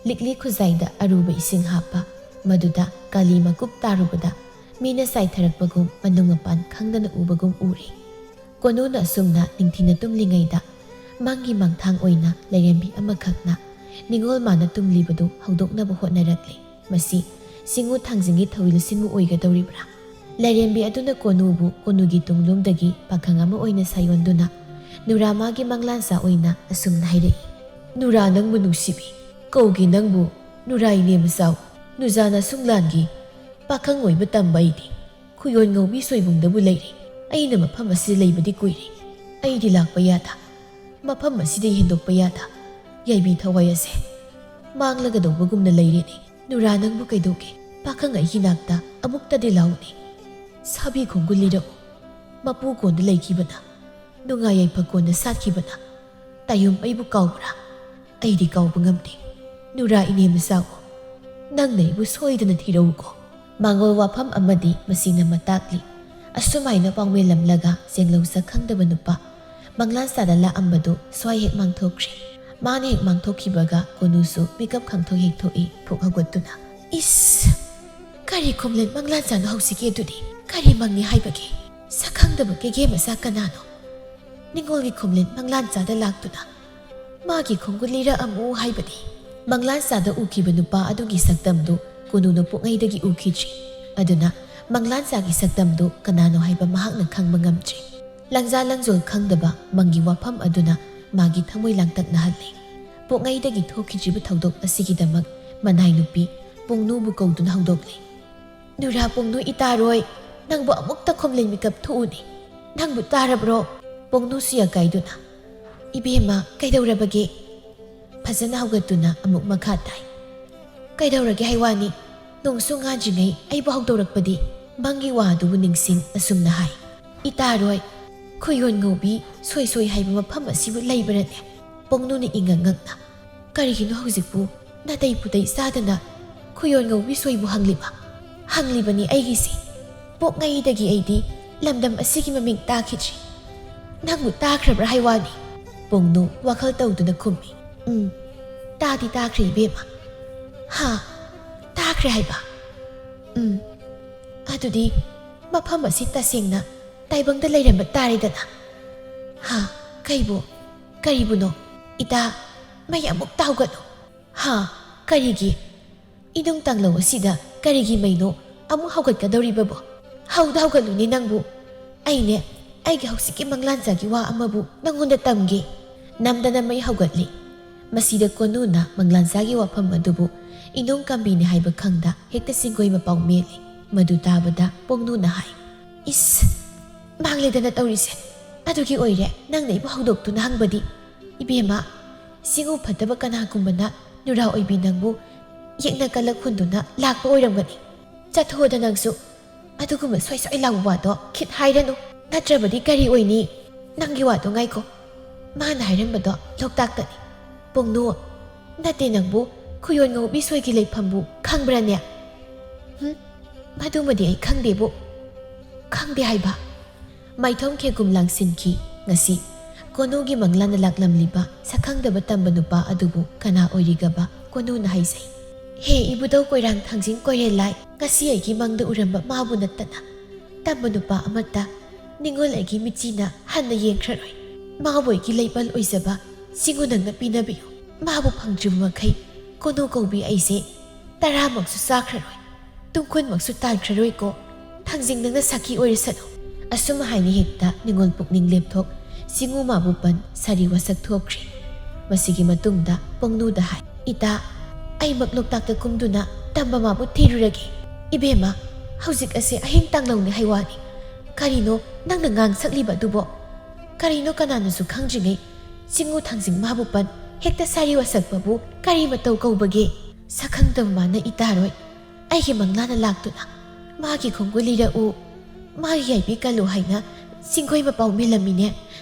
ꯂꯤꯛꯂꯤ ꯈꯨꯖꯥꯏꯗ ꯑꯔꯨꯕ ꯏꯁꯤꯡ ꯍꯥꯞꯄ, ꯃꯗꯨꯗ ꯀꯥꯂꯤ ꯃꯀꯨꯞ ꯇꯥꯔꯨꯕꯗ ꯃꯤꯅ ꯆꯥꯏꯊꯔꯛꯄꯒꯨꯝ ꯃꯅꯨꯡ ꯃꯄꯥꯟ ꯈꯪꯗꯅ ꯎꯕꯒꯨꯝ ꯎꯔꯦ꯫ ꯀꯣꯅꯨꯅ ꯑꯁꯨꯝꯅ ꯅꯤꯡꯊꯤꯅ ꯇꯨꯝꯂꯤꯉꯩꯗ ꯃꯪꯒꯤ ꯃꯪꯊꯥꯡ ꯑꯣꯏꯅ ꯂꯥꯏꯔꯦꯝꯕꯤ ꯑꯃꯈꯛꯅ ꯅꯤꯉꯣꯜ ꯃꯥꯅ ꯇꯨꯝꯂꯤꯕꯗꯨ ꯍꯧꯗꯣꯛꯅꯕ ꯍꯣꯠꯅꯔꯛꯂꯦ꯫ ꯃꯁꯤ ꯆꯤꯡꯉꯨ ꯊꯥꯡꯖꯤꯡꯒꯤ ꯊꯧꯏꯜ ꯁꯤꯟꯃꯨ ꯑꯣꯏꯒꯗꯧꯔꯤꯕ꯭ꯔꯥ? ꯂꯥꯏꯔꯦꯝꯕꯤ ꯑꯗꯨꯅ ꯀꯣꯅꯨꯕꯨ ꯀꯣꯅꯨꯒꯤ ꯇꯨꯡꯂꯣꯝꯗꯒꯤ ꯄꯥꯈꯪ ꯑꯃ ꯑꯣꯏꯅ ꯁꯥꯌꯣꯟꯗꯨꯅ ꯅꯨꯔꯥ ꯃꯥꯒꯤ ꯃꯪꯂꯥꯟꯆꯥ ꯑꯣꯏꯅ ꯑꯁꯨꯝꯅ ꯍꯥꯏꯔꯛꯏ, "ꯅꯨꯔꯥ ꯅꯪꯕꯨ ꯅꯨꯡꯁꯤꯕꯤ, ꯀꯧꯒꯦ ꯅꯪꯕꯨ ꯅꯨꯔꯥ ꯏꯅꯦ ꯃꯆꯥꯎ, ꯅꯨꯖꯥꯅ ꯁꯨꯡꯂꯥꯟꯒꯤ ꯄꯥꯈꯪ ꯑꯣꯏꯕ ꯇꯝꯕ ꯑꯩꯗꯤ ꯈꯨꯌꯣꯟ ꯉꯧꯕꯤ ꯁꯣꯏꯕꯨꯡꯗꯕꯨ ꯂꯩꯔꯦ꯫ ꯑꯩꯅ ꯃꯐꯝ ꯑꯁꯤꯗ ꯂꯩꯕꯗꯤ ꯀꯨꯏꯔꯦ꯫ ꯑꯩꯗꯤ ꯂꯥꯛꯄ ꯌꯥꯗ, ꯃꯐꯝ ꯑꯁꯤꯗ ꯍꯦꯟꯗꯣꯛꯄ ꯌꯥꯗ, ꯌꯥꯏꯕꯤ ꯊꯋꯥꯏ ꯑꯁꯦ ꯃꯥꯡꯂꯒꯗꯧꯕꯒꯨꯝꯅ ꯂꯩꯔꯦꯅꯦ꯫ ꯅꯨꯔꯥ ꯅꯪꯕꯨ ꯀꯩꯗꯧꯒꯦ? ꯄꯥꯈꯪ ꯑꯩꯒꯤ ꯅꯥꯛꯇ ꯑꯃꯨꯛꯇꯗꯤ ꯂꯥꯛꯎꯅꯦ꯫ ꯁꯥꯕꯤ ꯈꯣꯡꯒꯨꯜ ꯂꯤꯔꯛꯎ꯫ ꯃꯄꯨ ꯀꯣꯟꯗ ꯂꯩꯈꯤꯕꯅ, ꯅꯨꯡꯉꯥꯏ ꯌꯥꯏꯐ ꯀꯣꯟꯗ ꯁꯥꯠꯈꯤꯕꯅ, ꯇꯥꯌꯨꯝ ꯑꯩꯕꯨ ꯀꯥꯎꯕ꯭ꯔꯥ? ꯑꯩꯗꯤ ꯀꯥꯎꯕ ꯉꯝꯗꯦ꯫ ꯅꯨꯔꯥ ꯏꯅꯦ ꯃꯆꯥ, ꯅꯪꯅ ꯑꯩꯕꯨ ꯁꯣꯏꯗꯅ ꯊꯤꯔꯛꯎꯀꯣ꯫" ꯃꯥꯡꯒꯣꯜ ꯋꯥꯐꯝ ꯑꯃꯗꯤ ꯃꯁꯤꯅ ꯃꯇꯥꯛꯂꯤ꯫ ꯑꯁꯨꯃꯥꯏꯅ ꯄꯥꯎꯃꯦꯜꯂꯝꯂꯒ ꯆꯦꯡꯂꯧ ꯁꯛ ꯈꯪꯗꯕ ꯅꯨꯄꯥ ꯃꯪꯂꯥꯟꯆꯥꯗ ꯂꯥꯛꯑꯝꯕꯗꯨ ꯁ꯭ꯋꯥꯏ ꯍꯦꯛ ꯃꯥꯡꯊꯣꯛꯈ꯭ꯔꯦ꯫ ꯃꯥꯅ ꯍꯦꯛ ꯃꯥꯡꯊꯣꯛꯈꯤꯕꯒ ꯀꯣꯅꯨꯁꯨ ꯃꯤꯀꯞ ꯈꯪꯊꯣꯛ ꯍꯦꯛ ꯊꯣꯛꯏ ꯐꯨꯛ ꯍꯧꯒꯠꯇꯨꯅ꯫ "ꯏꯁ, ꯀꯔꯤ ꯈꯨꯝꯂꯦꯟ ꯃꯪꯂꯥꯟꯆꯥꯅꯣ ꯍꯧꯖꯤꯛꯀꯤ ꯑꯗꯨꯗꯤ? ꯀꯔꯤ ꯃꯪꯅꯤ ꯍꯥꯏꯕꯒꯦ? ꯁꯛꯈꯪꯗꯕ ꯀꯦꯒꯦ ꯃꯆꯥ ꯀꯅꯥꯅꯣ? ꯅꯤꯡꯉꯣꯜꯒꯤ ꯈꯨꯝꯂꯦꯟ ꯃꯪꯂꯥꯟꯆꯥꯗ ꯂꯥꯛꯇꯨꯅ ꯃꯥꯒꯤ ꯈꯣꯡꯒꯨꯜ ꯂꯤꯔꯛꯑꯝꯃꯨ ꯍꯥꯏꯕꯅꯤ?" ꯃꯪꯂꯥꯟꯆꯥꯗ ꯎꯈꯤꯕ ꯅꯨꯄꯥ ꯑꯗꯨꯒꯤ ꯁꯛꯇꯝꯗꯨ ꯀꯣꯅꯨꯅ ꯄꯣꯛꯉꯩꯗꯒꯤ ꯎꯈꯤꯗ꯭ꯔꯤ꯫ ꯑꯗꯨꯅ ꯃꯪꯂꯥꯟꯆꯥꯒꯤ ꯁꯛꯇꯝꯗꯨ ꯀꯅꯥꯅꯣ ꯍꯥꯏꯕ ꯃꯍꯥꯛꯅ ꯈꯪꯕ ꯉꯝꯗ꯭ꯔꯤ꯫ ꯂꯪꯖꯥ ꯂꯪꯖꯣꯜ ꯈꯪꯗꯕ ꯃꯪꯒꯤ ꯋꯥꯐꯝ ꯑꯗꯨꯅ ꯃꯥꯒꯤ ꯊꯃꯣꯏ ꯂꯥꯡꯇꯛꯅꯍꯜꯂꯤ꯫ ꯄꯣꯛꯉꯩꯗꯒꯤ ꯊꯣꯛꯈꯤꯗ꯭ꯔꯤꯕ ꯊꯧꯗꯣꯛ ꯑꯁꯤꯒꯤꯗꯃꯛ ꯃꯅꯥꯏ ꯅꯨꯄꯤ ꯄꯣꯡꯅꯨꯕꯨ ꯀꯧꯗꯨꯅ ꯍꯧꯗꯣꯛꯂꯤ꯫ "ꯅꯨꯔꯥ ꯄꯣꯡꯅꯨ ꯏꯇꯥꯔꯣꯏ, ꯅꯪꯕꯨ ꯑꯃꯨꯛꯇ ꯈꯣꯝꯂꯦꯟ ꯃꯤꯀꯞ ꯊꯣꯛꯎꯅꯦ꯫ ꯅꯪꯕꯨ ꯇꯥꯔꯕ꯭ꯔꯣ?" ꯄꯣꯡꯅꯨꯁꯨ ꯌꯥꯀꯥꯏꯗꯨꯅ, "ꯏꯕꯦꯝꯃ, ꯀꯩꯗꯧꯔꯕꯒꯦ?" ꯐꯖꯅ ꯍꯧꯒꯠꯇꯨꯅ ꯑꯃꯨꯛ ꯃꯈꯥ ꯇꯥꯏ꯫ "ꯀꯩꯗꯧꯔꯒꯦ ꯍꯥꯏ ꯋꯥꯅꯤ? ꯅꯣꯡꯁꯨ ꯉꯥꯟꯗ꯭ꯔꯤꯉꯩ ꯑꯩꯕꯨ ꯍꯧꯗꯣꯔꯛꯄꯗꯤ?" ꯃꯪꯒꯤ ꯋꯥ ꯑꯗꯨꯕꯨ ꯅꯤꯡꯁꯤꯡ ꯑꯁꯨꯝꯅ ꯍꯥꯏ꯫ "ꯏꯇꯥꯔꯣꯏ, ꯈꯨꯌꯣꯟ ꯉꯧꯕꯤ ꯁꯣꯏ ꯁꯣꯏ ꯍꯥꯏꯕ ꯃꯐꯝ ꯑꯁꯤꯕꯨ ꯂꯩꯕ꯭ꯔꯅꯦ?" ꯄꯣꯡꯅꯨꯅ ꯏꯉꯛ ꯉꯛꯅ, "ꯀꯔꯤꯒꯤꯅꯣ ꯍꯧꯖꯤꯛꯄꯨ ꯅꯥꯇꯩ ꯄꯨꯇꯩ ꯆꯥꯗꯅ ꯈꯨꯌꯣꯟ ꯉꯧꯕꯤ ꯁꯣꯏꯕꯨ ꯍꯪꯂꯤꯕ?" "ꯍꯪꯂꯤꯕꯅꯤ ꯑꯩꯒꯤꯁꯤ꯫ ꯄꯣꯛꯉꯩꯗꯒꯤ ꯑꯩꯗꯤ ꯂꯝꯗꯝ ꯑꯁꯤꯒꯤ ꯃꯃꯤꯡ ꯇꯥꯈꯤꯗ꯭ꯔꯤ꯫ ꯅꯪꯕꯨ ꯇꯥꯈ꯭ꯔꯕ꯭ꯔꯥ ꯍꯥꯏ ꯋꯥꯅꯤ?" ꯄꯣꯡꯅꯨ ꯋꯥꯈꯜ ꯇꯧꯗꯨꯅ ꯈꯨꯝꯃꯤ꯫ "ꯎꯝ, ꯇꯥꯗꯤ ꯇꯥꯈ꯭ꯔꯦ ꯏꯕꯦꯝꯃ꯫ ꯍꯥ? ꯇꯥꯈ꯭ꯔꯦ ꯍꯥꯏꯕ? ꯎꯝ, ꯑꯗꯨꯗꯤ ꯃꯐꯝ ꯑꯁꯤ ꯇꯁꯦꯡꯅ ꯇꯥꯏꯕꯪꯗ ꯂꯩꯔꯝꯕ ꯇꯥꯔꯦꯗꯅ꯫ ꯍꯥ? ꯀꯩꯕꯨ? ꯀꯔꯤꯕꯨꯅꯣ? ꯏꯇꯥ, ꯃꯩ ꯑꯃꯨꯛꯇ ꯍꯧꯒꯠꯂꯨ꯫ ꯍꯥ? ꯀꯔꯤꯒꯤ? ꯏꯅꯨꯡ ꯇꯥꯡꯂꯧ ꯑꯁꯤꯗ ꯀꯔꯤꯒꯤ ꯃꯩꯅꯣ ꯑꯃꯨꯛ ꯍꯧꯒꯠꯀꯗꯧꯔꯤꯕꯕꯣ? ꯍꯧꯗ ꯍꯧꯒꯠꯂꯨꯅꯦ ꯅꯪꯕꯨ꯫ ꯑꯩꯅꯦ, ꯑꯩꯒꯤ ꯍꯧꯖꯤꯛꯀꯤ ꯃꯪꯂꯥꯟꯆꯥꯒꯤ ꯋꯥ ꯑꯃꯕꯨ ꯅꯪꯉꯣꯟꯗ ꯇꯝꯒꯦ꯫" ꯅꯝꯗꯅ ꯃꯩ ꯍꯧꯒꯠꯂꯤ꯫ ꯃꯁꯤꯗ ꯀꯣꯅꯨꯅ ꯃꯪꯂꯥꯟꯆꯥꯒꯤ ꯋꯥꯐꯝ ꯑꯗꯨꯕꯨ ꯏꯅꯨꯡ ꯀꯝꯕꯤꯅꯤ ꯍꯥꯏꯕ ꯈꯪꯗ ꯍꯦꯛꯇ ꯆꯤꯡꯒꯣꯏ ꯃꯄꯥꯎ ꯃꯦꯜꯂꯤ꯫ ꯃꯗꯨ ꯇꯥꯕꯗ ꯄꯣꯡꯅꯨꯅ ꯍꯥꯏ, "ꯏꯁ, ꯃꯥꯡꯂꯦꯗꯅ ꯇꯧꯔꯤꯁꯦ꯫ ꯑꯗꯨꯒꯤ ꯑꯣꯏꯔꯦ ꯅꯪꯅ ꯑꯩꯕꯨ ꯍꯧꯗꯣꯛꯇꯨꯅ ꯍꯪꯕꯗꯤ꯫ ꯏꯕꯦꯝꯃ, ꯆꯤꯡꯎ ꯐꯠꯇꯕ ꯀꯅꯥꯒꯨꯝꯕꯅ ꯅꯨꯔꯥ ꯑꯣꯏꯕꯤ ꯅꯪꯕꯨ ꯌꯦꯛꯅ ꯀꯂꯛ ꯍꯨꯟꯗꯨꯅ ꯂꯥꯛꯄ ꯑꯣꯏꯔꯝꯒꯅꯤ꯫ ꯆꯠꯊꯣꯛꯑꯣꯗ ꯅꯪꯁꯨ꯫ ꯑꯗꯨꯒꯨꯝꯕ ꯁꯣꯏ ꯁꯣꯏ ꯂꯥꯎꯕ ꯋꯥꯗꯣ ꯈꯤꯠ ꯍꯥꯏꯔꯅꯨ꯫ ꯅꯠꯇ꯭ꯔꯕꯗꯤ ꯀꯔꯤ ꯑꯣꯏꯅꯤ? ꯅꯪꯒꯤ ꯋꯥꯗꯣ ꯉꯥꯏꯈꯣ꯫ ꯃꯥꯅ ꯍꯥꯏꯔꯝꯕꯗꯣ ꯂꯣꯛꯇꯥꯛꯇꯅꯤ꯫ ꯄꯣꯡꯅꯨ, ꯅꯠꯇꯦ ꯅꯪꯕꯨ, ꯈꯨꯌꯣꯟ ꯉꯧꯕꯤ ꯁꯣꯏꯒꯤ ꯂꯩꯐꯝꯕꯨ ꯈꯪꯕ꯭ꯔꯅꯦ?" "ꯍꯨꯝ, ꯃꯗꯨꯃꯗꯤ ꯑꯩ ꯈꯪꯗꯦꯕꯨ꯫" "ꯈꯪꯗꯦ ꯍꯥꯏꯕ?" ꯃꯥꯏꯊꯣꯡ ꯈꯦꯒꯨꯝ ꯂꯥꯡꯁꯤꯟꯈꯤ꯫ ꯉꯁꯤ ꯀꯣꯅꯨꯒꯤ ꯃꯪꯂꯥꯟꯗ ꯂꯥꯛꯂꯝꯂꯤꯕ ꯁꯛꯈꯪꯗꯕ ꯇꯝꯕ ꯅꯨꯄꯥ ꯑꯗꯨꯕꯨ ꯀꯅꯥ ꯑꯣꯏꯔꯤꯒꯕ? ꯀꯣꯅꯨꯅ ꯍꯥꯏꯖꯩ꯫ "ꯍꯦ ꯏꯕꯨꯙꯧ ꯀꯣꯏꯔꯥꯡ ꯊꯥꯡꯖꯤꯡ ꯀꯣꯏꯔꯦꯜ ꯂꯥꯏ, ꯉꯁꯤ ꯑꯩꯒꯤ ꯃꯪꯗ ꯎꯔꯝꯕ ꯃꯥꯕꯨ ꯅꯠꯇꯅ ꯇꯝꯕ ꯅꯨꯄꯥ ꯑꯃꯠꯇ ꯅꯤꯡꯉꯣꯜ ꯑꯩꯒꯤ ꯃꯤꯠꯆꯤꯅ ꯍꯟꯅ ꯌꯦꯡꯈ꯭ꯔꯔꯣꯏ꯫ ꯃꯥꯕꯨ ꯑꯩꯒꯤ ꯂꯩꯄꯥꯜ ꯑꯣꯏꯖꯕ ꯆꯤꯡꯉꯨ ꯅꯪꯅ ꯄꯤꯅꯕꯤꯌꯨ꯫ ꯃꯥꯕꯨ ꯐꯪꯗ꯭ꯔꯤꯕ ꯃꯈꯩ ꯀꯣꯅꯨ ꯀꯧꯕꯤ ꯑꯩꯁꯦ ꯇꯔꯥꯃꯛꯁꯨ ꯆꯥꯈ꯭ꯔꯔꯣꯏ, ꯇꯨꯡꯈꯨꯜꯃꯛꯁꯨ ꯇꯥꯟꯈ꯭ꯔꯔꯣꯏꯀꯣ꯫ ꯊꯥꯡꯖꯤꯡ ꯅꯪꯅ ꯁꯥꯈꯤ ꯑꯣꯏꯔꯁꯅꯨ"꯫ ꯑꯁꯨꯝ ꯍꯥꯏꯅ ꯍꯦꯛꯇ ꯅꯤꯡꯉꯣꯜ ꯄꯨꯛꯅꯤꯡ ꯂꯦꯞꯊꯣꯛ, ꯆꯤꯡꯉꯨ ꯃꯥꯕꯨ ꯄꯟ ꯁꯥꯔꯤ ꯋꯥꯁꯛ ꯊꯣꯛꯈ꯭ꯔꯦ꯫ ꯃꯁꯤꯒꯤ ꯃꯇꯨꯡꯗ ꯄꯣꯡꯅꯨꯗ ꯍꯥꯏ, "ꯏꯇꯥ, ꯑꯩꯃꯛ ꯂꯣꯛꯇꯥꯛꯇ ꯀꯨꯝꯗꯨꯅ ꯇꯝꯕ ꯃꯥꯕꯨ ꯊꯤꯔꯨꯔꯒꯦ"꯫ "ꯏꯕꯦꯝꯃ, ꯍꯧꯖꯤꯛ ꯑꯁꯦ ꯑꯍꯤꯡ ꯇꯥꯡꯂꯧꯅꯤ ꯍꯥꯏ ꯋꯥꯅꯤ꯫ ꯀꯔꯤꯅꯣ ꯅꯪꯅ ꯉꯥꯡ ꯁꯛꯂꯤꯕ ꯑꯗꯨꯕꯣ? ꯀꯔꯤꯅꯣ ꯀꯅꯥꯅꯁꯨ ꯈꯪꯗ꯭ꯔꯤꯉꯩ ꯆꯤꯡꯉꯨ ꯊꯥꯡꯖꯤꯡ ꯃꯥꯕꯨ ꯄꯟ ꯍꯦꯛꯇ ꯁꯥꯔꯤ ꯋꯥꯁꯛꯄꯕꯨ ꯀꯔꯤ ꯃꯇꯧ ꯀꯧꯕꯒꯦ? ꯁꯛꯈꯪꯗꯕ ꯃꯥꯅ ꯏꯇꯥꯔꯣꯏ ꯑꯩꯒꯤ ꯃꯪꯂꯥꯟꯅ ꯂꯥꯛꯇꯨꯅ ꯃꯥꯒꯤ ꯈꯣꯡꯒꯨꯜ ꯂꯤꯔꯛꯎ, ꯃꯥꯒꯤ ꯌꯥꯏꯕꯤ ꯀꯜꯂꯨ ꯍꯥꯏꯅ ꯆꯤꯡꯈꯣꯏ ꯃꯄꯥꯎ ꯃꯦꯜꯂꯝꯃꯤꯅꯦ꯫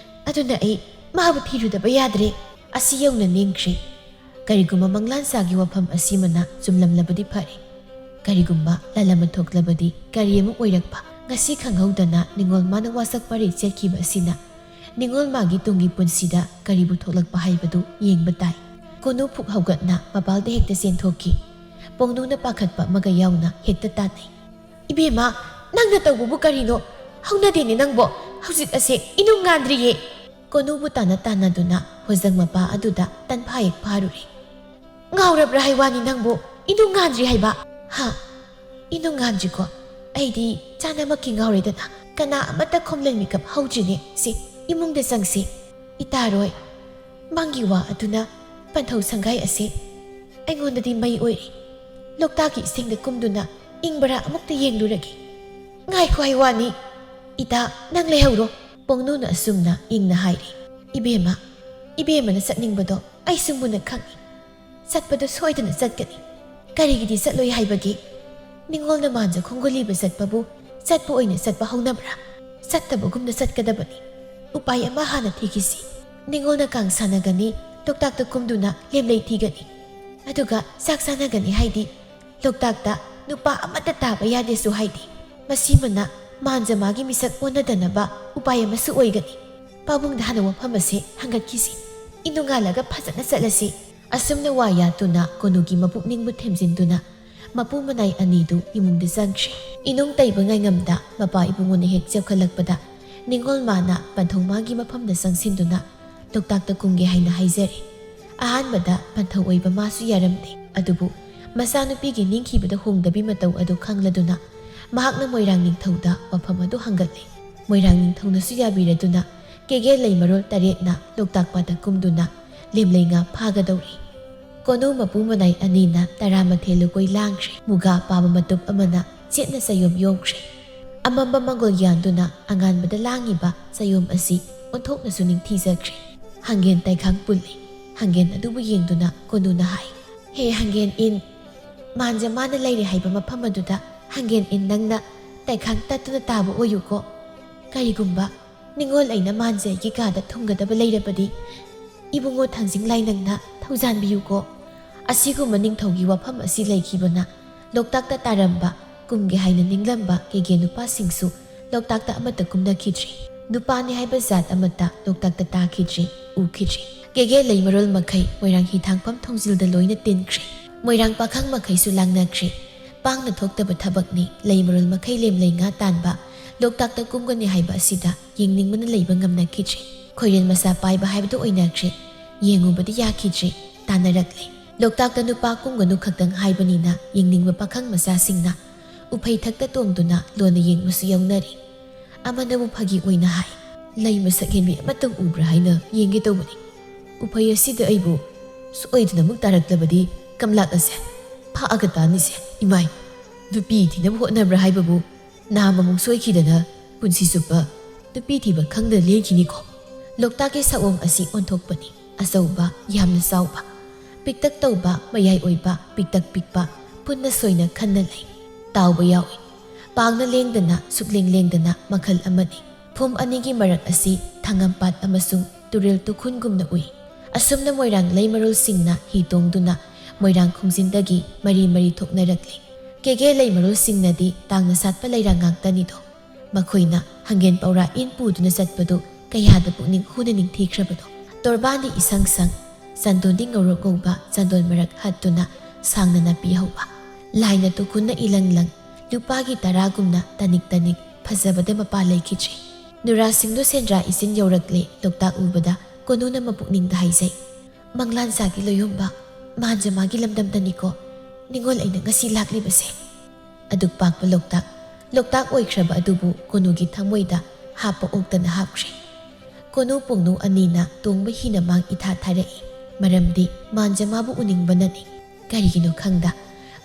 ꯑꯗꯨꯅ ꯑꯩ ꯃꯥꯕꯨ ꯊꯤꯔꯨꯗꯕ ꯌꯥꯗ꯭ꯔꯦ"꯫ ꯑꯁꯤ ꯌꯧꯅ ꯅꯤꯡꯈ꯭ꯔꯦ꯫ ꯀꯔꯤꯒꯨꯝꯕ ꯃꯪꯂꯥꯟꯁꯥꯒꯤ ꯋꯥꯐꯝ ꯑꯁꯤꯃꯅ ꯆꯨꯝꯂꯝꯂꯕꯗꯤ ꯐꯔꯦ꯫ ꯀꯔꯤꯒꯨꯝꯕ ꯂꯥꯜꯂꯝꯕ ꯊꯣꯛꯂꯕꯗꯤ ꯀꯔꯤ ꯑꯃ ꯑꯣꯏꯔꯛꯄ? ꯉꯁꯤ ꯈꯪꯍꯧꯗꯅ ꯅꯤꯡꯉꯣꯜ ꯃꯥꯅ ꯋꯥꯁꯛ ꯄꯔꯦꯡ ꯆꯠꯈꯤꯕ ꯑꯁꯤꯅ ꯅꯤꯡꯉꯣꯜ ꯃꯥꯒꯤ ꯇꯨꯡꯒꯤ ꯄꯨꯟꯁꯤꯗ ꯀꯔꯤꯕꯨ ꯊꯣꯛꯂꯛꯄ ꯍꯥꯏꯕꯗꯨ ꯌꯦꯡꯕ ꯇꯥꯏ꯫ ꯀꯣꯅꯨ ꯐꯨꯛ ꯍꯧꯒꯠꯅ ꯃꯄꯥꯜꯗ ꯍꯦꯛꯇ ꯆꯦꯟꯊꯣꯛꯈꯤ꯫ ꯄꯣꯡꯅꯨꯅ ꯄꯥꯈꯠꯄ ꯑꯃꯒ ꯌꯥꯎꯅ ꯍꯦꯛꯇ ꯇꯥꯟꯅꯩ꯫ "ꯏꯕꯦꯝꯃ, ꯅꯪꯅ ꯇꯧꯕꯕꯨ ꯀꯔꯤꯅꯣ? ꯍꯧꯅꯗꯦꯅꯦ ꯅꯪꯕꯣ, ꯍꯧꯖꯤꯛ ꯑꯁꯦ ꯏꯅꯨꯡ ꯉꯥꯟꯗ꯭ꯔꯤꯌꯦ"꯫ ꯀꯣꯅꯨꯕꯨ ꯇꯥꯟꯅ ꯇꯥꯟꯅꯗꯨꯅ ꯍꯣꯖꯪ ꯃꯄꯥ ꯑꯗꯨꯗ ꯇꯟꯐꯥ ꯍꯦꯛ ꯐꯥꯔꯨꯔꯦ꯫ "ꯉꯥꯎꯔꯕ꯭ꯔꯥ ꯍꯥꯏ ꯋꯥꯅꯤ ꯅꯪꯕꯨ? ꯏꯅꯨꯡ ꯉꯥꯟꯗ꯭ꯔꯤ ꯍꯥꯏꯕ? ꯍꯥ? ꯏꯅꯨꯡ ꯉꯥꯟꯗ꯭ꯔꯤꯀꯣ? ꯑꯩꯗꯤ ꯆꯥꯅꯃꯛꯀꯤ ꯉꯥꯎꯔꯦꯗꯅ꯫ ꯀꯅꯥ ꯑꯃꯠꯇ ꯈꯣꯝꯂꯟ ꯃꯤꯀꯞ ꯍꯧꯗ꯭ꯔꯤꯅꯦ꯫ ꯁꯦ, ꯏꯃꯨꯡꯗ ꯆꯪꯁꯤ꯫ ꯏꯇꯥꯔꯣꯏ, ꯃꯪꯒꯤ ꯋꯥ ꯑꯗꯨꯅ ꯄꯟꯊꯧ ꯁꯪꯒꯥꯏ ꯑꯁꯦ ꯑꯩꯉꯣꯟꯗꯗꯤ ꯃꯩ ꯑꯣꯏꯔꯤ꯫ ꯂꯣꯛꯇꯥꯛꯀꯤ ꯏꯁꯤꯡꯗ ꯀꯨꯝꯗꯨꯅ ꯏꯪꯕꯔꯥ ꯑꯃꯨꯛꯇ ꯌꯦꯡꯂꯨꯔꯒꯦ"꯫ "ꯉꯥꯏꯈꯣ ꯍꯥꯏ ꯋꯥꯅꯤ꯫ ꯏꯇꯥ, ꯅꯪ ꯂꯩꯍꯧꯔꯣ"꯫ ꯄꯣꯡꯅꯨꯅ ꯑꯁꯨꯝꯅ ꯏꯪꯅ ꯍꯥꯏꯔꯤ꯫ "ꯏꯕꯦꯝꯃ, ꯏꯕꯦꯝꯃꯅ ꯆꯠꯅꯤꯡꯕꯗꯣ ꯑꯩꯁꯨ ꯃꯨꯟꯅ ꯈꯪꯏ꯫ ꯆꯠꯄꯗꯨ ꯁꯣꯏꯗꯅ ꯆꯠꯀꯅꯤ꯫ ꯀꯔꯤꯒꯤꯗꯤ ꯆꯠꯂꯣꯏ ꯍꯥꯏꯕꯒꯦ? ꯅꯤꯡꯉꯣꯜꯅ ꯃꯥꯟꯖ ꯈꯣꯡꯒꯨꯜ ꯂꯤꯕ ꯆꯠꯄꯕꯨ ꯆꯠꯄ ꯑꯣꯏꯅ ꯆꯠꯄ ꯍꯧꯅꯕ꯭ꯔꯥ? ꯆꯠꯇꯕꯒꯨꯝꯅ ꯆꯠꯀꯗꯕꯅꯤ꯫ ꯎꯄꯥꯏ ꯑꯃ ꯍꯥꯟꯅ ꯊꯤꯈꯤꯁꯤ꯫ ꯅꯤꯡꯉꯣꯜꯅ ꯀꯥꯡ ꯁꯥꯟꯅꯒꯅꯤ, ꯂꯣꯛꯇꯥꯛꯇ ꯀꯨꯝꯗꯨꯅ ꯂꯦꯝꯂꯩ ꯊꯤꯒꯅꯤ꯫ ꯑꯗꯨꯒ ꯆꯥꯛ ꯆꯥꯅꯒꯅꯤ ꯍꯥꯏꯗꯤ, ꯂꯣꯛꯇꯥꯛꯇ ꯅꯨꯄꯥ ꯑꯃꯠꯇ ꯇꯥꯕ ꯌꯥꯗꯦꯁꯨ ꯍꯥꯏꯗꯦ꯫ ꯃꯁꯤꯃꯅ ꯃꯥꯟꯖ ꯃꯥꯒꯤ ꯃꯤꯁꯛ ꯑꯣꯟꯅꯗꯅꯕ ꯎꯄꯥꯏ ꯑꯃꯁꯨ ꯑꯣꯏꯒꯅꯤ꯫ ꯄꯥꯕꯨꯡꯗ ꯍꯥꯟꯅ ꯋꯥꯐꯝ ꯑꯁꯦ ꯍꯪꯒꯠꯈꯤꯁꯤ꯫ ꯏꯅꯣꯡꯉꯥꯜꯂꯒ ꯐꯖꯅ ꯆꯠꯂꯁꯤ꯫ ꯑꯁꯨꯝꯅ ꯋꯥ ꯌꯥꯠꯇꯨꯅ ꯀꯣꯅꯨꯒꯤ ꯃꯄꯨꯛꯅꯤꯡꯕꯨ ꯊꯦꯝꯖꯤꯟꯗꯨꯅ ꯃꯄꯨ ꯃꯅꯥꯏ ꯑꯅꯤꯗꯨ ꯏꯃꯨꯡꯗ ꯆꯪꯈ꯭ꯔꯦ꯫ ꯏꯅꯨꯡ ꯇꯩꯕ ꯉꯥꯏꯉꯝꯗ ꯃꯄꯥ ꯏꯕꯨꯡꯉꯣꯅ ꯍꯦꯛ ꯆꯦꯞꯈꯠꯂꯛꯄꯗ ꯅꯤꯡꯉꯣꯜ ꯃꯥꯅ ꯄꯟꯊꯧ ꯃꯥꯒꯤ ꯃꯐꯝꯗ ꯆꯪꯁꯤꯟꯗꯨꯅ ꯂꯣꯛꯇꯥꯛꯇ ꯀꯨꯝꯒꯦ ꯍꯥꯏꯅ ꯍꯥꯏꯖꯔꯦ꯫ ꯑꯍꯥꯟꯕꯗ ꯄꯟꯊꯧ ꯑꯣꯏꯕ ꯃꯥꯁꯨ ꯌꯥꯔꯝꯗꯦ, ꯑꯗꯨꯕꯨ ꯃꯆꯥꯅꯨꯄꯤꯒꯤ ꯅꯤꯡꯈꯤꯕꯗ ꯍꯣꯡꯗꯕꯤ ꯃꯇꯧ ꯑꯗꯨ ꯈꯪꯂꯗꯨꯅ ꯃꯍꯥꯛꯅ ꯃꯣꯏꯔꯥꯡ ꯅꯤꯡꯊꯧꯗ ꯋꯥꯐꯝ ꯑꯗꯨ ꯍꯪꯒꯠꯂꯦ꯫ ꯃꯣꯏꯔꯥꯡ ꯅꯤꯡꯊꯧꯅꯁꯨ ꯌꯥꯕꯤꯔꯗꯨꯅ ꯀꯦꯒꯦ ꯂꯩꯃꯔꯣꯜ ꯇꯔꯦꯠꯅ ꯂꯣꯛꯇꯥꯛ ꯄꯥꯠꯇ ꯀꯨꯝꯗꯨꯅ ꯂꯦꯝꯂꯩ ꯉꯥ ꯐꯥꯒꯗꯧꯔꯤ꯫ ꯀꯣꯅꯨ ꯃꯄꯨ ꯃꯅꯥꯏ ꯑꯅꯤꯅ ꯇꯔꯥꯃꯥꯊꯣꯏ ꯂꯨꯀꯣꯏ ꯂꯥꯡꯈ꯭ꯔꯦ꯫ ꯃꯨꯒꯥ ꯄꯥꯕ ꯃꯇꯨꯞ ꯑꯃꯅ ꯆꯦꯠꯅ ꯆꯌꯣꯝ ꯌꯣꯝꯈ꯭ꯔꯦ꯫ ꯑꯃꯝꯕ ꯃꯪꯒꯣꯜ ꯌꯥꯟꯗꯨꯅ ꯑꯉꯥꯟꯕꯗ ꯂꯥꯡꯉꯤꯕ ꯆꯌꯣꯝ ꯑꯁꯤ ꯑꯣꯟꯊꯣꯛꯅꯁꯨ ꯅꯤꯡꯊꯤꯖꯈ꯭ꯔꯦ꯫ ꯍꯪꯒꯦꯟ ꯇꯥꯏꯈꯥꯡ ꯄꯨꯜꯂꯤ꯫ ꯍꯪꯒꯦꯟ ꯑꯗꯨꯕꯨ ꯌꯦꯡꯗꯨꯅ ꯀꯣꯅꯨꯅ ꯍꯥꯏ, "ꯍꯦ ꯍꯪꯒꯦꯟ ꯏꯟ, ꯃꯥꯟꯖ ꯃꯥꯅ ꯂꯩꯔꯦ ꯍꯥꯏꯕ ꯃꯐꯝ ꯑꯗꯨꯗ ꯍꯪꯒꯦꯟ ꯏꯟ ꯅꯪꯅ ꯇꯥꯏꯈꯥꯡ ꯇꯠꯇꯨꯅ ꯇꯥꯕ ꯑꯣꯏꯌꯨꯀꯣ꯫ ꯀꯔꯤꯒꯨꯝꯕ ꯅꯤꯡꯉꯣꯜ ꯑꯩꯅ ꯃꯥꯟꯖ ꯑꯩꯒꯤ ꯀꯥꯗ ꯊꯨꯡꯒꯗꯕ ꯂꯩꯔꯕꯗꯤ ꯏꯕꯨꯡꯉꯣ ꯊꯥꯡꯖꯤꯡ ꯂꯥꯏ ꯅꯪꯅ ꯊꯧꯖꯥꯟꯕꯤꯌꯨꯀꯣ꯫" ꯑꯁꯤꯒꯨꯝꯕ ꯅꯤꯡꯊꯧꯒꯤ ꯋꯥꯐꯝ ꯑꯁꯤ ꯂꯩꯈꯤꯕꯅ ꯂꯣꯛꯇꯥꯛꯇ ꯇꯥꯔꯝꯕ ꯀꯨꯝꯒꯦ ꯍꯥꯏꯅ ꯅꯤꯡꯂꯝꯕ ꯀꯦꯒꯦ ꯅꯨꯄꯥꯁꯤꯡꯁꯨ ꯂꯣꯛꯇꯥꯛꯇ ꯑꯃꯠꯇ ꯀꯨꯝꯅꯈꯤꯗ꯭ꯔꯤ꯫ ꯅꯨꯄꯥꯅꯤ ꯍꯥꯏꯕ ꯖꯥꯠ ꯑꯃꯠꯇ ꯂꯣꯛꯇꯥꯛꯇ ꯇꯥꯈꯤꯗ꯭ꯔꯤ, ꯎꯈꯤꯗ꯭ꯔꯤ꯫ ꯀꯦꯒꯦ ꯂꯩꯃꯔꯣꯜ ꯃꯈꯩ ꯃꯣꯏꯔꯥꯡ ꯍꯤꯊꯥꯡꯐꯝ ꯊꯣꯡꯖꯤꯜꯗ ꯂꯣꯏꯅ ꯇꯤꯟꯈ꯭ꯔꯦ꯫ ꯃꯣꯏꯔꯥꯡ ꯄꯥꯈꯪ ꯃꯈꯩꯁꯨ ꯂꯥꯡꯅꯈ꯭ꯔꯦ꯫ ꯄꯥꯡꯅ ꯊꯣꯛꯇꯕ ꯊꯕꯛꯅꯤ ꯂꯩꯃꯔꯣꯜ ꯃꯈꯩ ꯂꯦꯝꯂꯩ ꯉꯥ ꯇꯥꯟꯕ, ꯂꯣꯛꯇꯥꯛꯇ ꯀꯨꯝꯒꯅꯤ ꯍꯥꯏꯕ ꯑꯁꯤꯗ ꯌꯦꯡꯅꯤꯡꯕꯅ ꯂꯩꯕ ꯉꯝꯅꯈꯤꯗ꯭ꯔꯦ꯫ ꯈꯣꯏꯔꯦꯟ ꯃꯆꯥ ꯄꯥꯏꯕ ꯍꯥꯏꯕꯗꯨ ꯑꯣꯏꯅꯈ꯭ꯔꯦ꯫ ꯌꯦꯡꯉꯨꯕꯗꯤ ꯌꯥꯈꯤꯗ꯭ꯔꯦ, ꯇꯥꯟꯅꯔꯛꯂꯦ꯫ ꯂꯣꯛꯇꯥꯛꯇ ꯅꯨꯄꯥ ꯀꯨꯝꯒꯅꯨ ꯈꯛꯇꯪ ꯍꯥꯏꯕꯅꯤꯅ ꯌꯦꯡꯅꯤꯡꯕ ꯄꯥꯈꯪ ꯃꯆꯥꯁꯤꯡꯅ ꯎꯐꯩ ꯊꯛꯇ ꯇꯣꯡꯗꯨꯅ ꯂꯣꯟꯅ ꯌꯦꯡꯕꯁꯨ ꯌꯥꯎꯅꯔꯤ꯫ ꯑꯃꯅꯕꯨ ꯐꯥꯒꯤ ꯑꯣꯏꯅ ꯍꯥꯏ, "ꯂꯩ ꯃꯁꯛ ꯍꯦꯟꯕꯤ ꯑꯃꯇꯪ ꯎꯕ꯭ꯔꯥ ꯍꯥꯏꯅ ꯌꯦꯡꯒꯦ ꯇꯧꯕꯅꯤ꯫ ꯎꯐꯩ ꯑꯁꯤꯗ ꯑꯩꯕꯨ ꯁꯣꯏꯗꯅ ꯑꯃꯨꯛ ꯇꯥꯔꯛꯂꯕꯗꯤ ꯀꯝꯂꯥꯛ ꯑꯁꯦ ꯐꯥꯛꯑꯒ ꯇꯥꯅꯤꯁꯦ꯫ ꯏꯃꯥꯏ, ꯅꯨꯄꯤ ꯊꯤꯅꯕ ꯍꯣꯠꯅꯕ꯭ꯔꯥ ꯍꯥꯏꯕꯕꯨ ꯅꯥꯝ ꯑꯃꯨꯛ ꯁꯣꯏꯈꯤꯗꯅ ꯄꯨꯟꯁꯤ ꯆꯨꯞꯄ ꯅꯨꯄꯤ ꯊꯤꯕ ꯈꯪꯗꯅ ꯂꯦꯟꯈꯤꯅꯤꯀꯣ꯫" ꯂꯣꯛꯇꯥꯛꯀꯤ ꯁꯛꯑꯣꯡ ꯑꯁꯤ ꯑꯣꯟꯊꯣꯛꯄꯅꯤ꯫ ꯑꯆꯧꯕ, ꯌꯥꯝꯅ ꯆꯥꯎꯕ, ꯄꯤꯛꯇꯛ ꯇꯧꯕ, ꯃꯌꯥꯏ ꯑꯣꯏꯕ, ꯄꯤꯛꯇꯛ ꯄꯤꯛꯄ, ꯄꯨꯟꯅ ꯁꯣꯏꯅ ꯈꯟꯅ ꯂꯩ꯫ ꯇꯥꯎꯕ ꯌꯥꯎꯏ꯫ ꯄꯥꯡꯅ ꯂꯦꯡꯗꯅ, ꯁꯨꯛꯂꯦꯡ ꯂꯦꯡꯗꯅ ꯃꯈꯜ ꯑꯃꯅꯤ꯫ ꯐꯨꯝ ꯑꯅꯤꯒꯤ ꯃꯔꯛ ꯑꯁꯤ ꯊꯥꯉꯝꯄꯥꯠ ꯑꯃꯁꯨꯡ ꯇꯨꯔꯦꯜ ꯇꯨꯈꯨꯟꯒꯨꯝꯅ ꯎꯏ꯫ ꯑꯁꯨꯝꯅ ꯃꯣꯏꯔꯥꯡ ꯂꯩꯃꯔꯣꯜꯁꯤꯡꯅ ꯍꯤ ꯇꯣꯡꯗꯨꯅ ꯃꯣꯏꯔꯥꯡ ꯈꯣꯡꯖꯤꯟꯗꯒꯤ ꯃꯔꯤ ꯃꯔꯤ ꯊꯣꯛꯅꯔꯛꯂꯤ꯫ ꯀꯦꯒꯦ ꯂꯩꯃꯔꯣꯜꯁꯤꯡꯅꯗꯤ ꯇꯥꯡꯅ ꯁꯥꯠꯄ ꯂꯩꯔꯥ ꯉꯥꯛꯇꯅꯤꯗꯣ꯫ ꯃꯈꯣꯏꯅ ꯍꯪꯒꯦꯟ ꯄꯧꯔꯥ ꯏꯟ ꯄꯨꯗꯨꯅ ꯆꯠꯄꯗꯨ ꯀꯌꯥꯗ ꯄꯨꯛꯅꯤꯡ ꯍꯨꯅ ꯅꯤꯡꯊꯤꯈ꯭ꯔꯕꯅꯣ꯫ ꯇꯣꯔꯕꯥꯟꯗꯤ ꯏꯁꯪ ꯁꯪ, ꯆꯟꯗꯣꯟꯗꯤ ꯉꯧꯔꯣꯛ ꯉꯧꯕ ꯆꯟꯗꯣꯟ ꯃꯔꯛ ꯍꯠꯇꯨꯅ ꯁꯥꯡꯅ ꯅꯞꯄꯤ ꯍꯧꯕ꯫ ꯂꯥꯏꯅ ꯇꯨ ꯀꯨꯟꯅ ꯏꯂꯪ ꯂꯪ, ꯂꯨꯄꯥꯒꯤ ꯇꯔꯥꯒꯨꯝꯅ ꯇꯅꯤꯛ ꯇꯅꯤꯛ ꯐꯖꯕꯗ ꯃꯄꯥ ꯂꯩꯈꯤꯗ꯭ꯔꯦ꯫ ꯅꯨꯔꯥꯁꯤꯡꯗꯨ ꯁꯦꯟꯗ꯭ꯔꯥ ꯏꯆꯤꯟ ꯌꯧꯔꯛꯂꯦ꯫ ꯂꯣꯛꯇꯥꯛ ꯎꯕꯗ ꯀꯣꯅꯨꯅ ꯃꯄꯨꯛꯅꯤꯡꯗ ꯍꯥꯏꯖꯩ, "ꯃꯪꯂꯥꯟꯁꯥꯒꯤ ꯂꯣꯌꯣꯝꯕ, ꯃꯥꯟꯖꯃꯥꯒꯤ ꯂꯝꯗꯝꯗꯅꯤꯀꯣ ꯅꯤꯉꯣꯜ ꯑꯩꯅ ꯉꯁꯤ ꯂꯥꯛꯂꯤꯕꯁꯦ"꯫ ꯑꯗꯨꯛ ꯄꯥꯛꯄ ꯂꯣꯛꯇꯥꯛ, ꯂꯣꯛꯇꯥꯛ ꯑꯣꯏꯈ꯭ꯔꯕ ꯑꯗꯨꯕꯨ ꯀꯣꯅꯨꯒꯤ ꯊꯃꯣꯏꯗ ꯍꯥꯞꯄ ꯑꯣꯛꯇꯅ ꯍꯥꯞꯈ꯭ꯔꯦ꯫ ꯀꯣꯅꯨ ꯄꯣꯡꯅꯨ ꯑꯅꯤꯅ ꯇꯣꯡꯕ ꯍꯤꯅ ꯃꯥꯡ ꯏꯊꯥ ꯊꯥꯔꯛꯏ꯫ ꯃꯔꯝꯗꯤ ꯃꯥꯟꯖꯃꯥꯕꯨ ꯎꯅꯤꯡꯕꯅꯅꯤ꯫ ꯀꯔꯤꯒꯤꯅꯣ ꯈꯪꯗ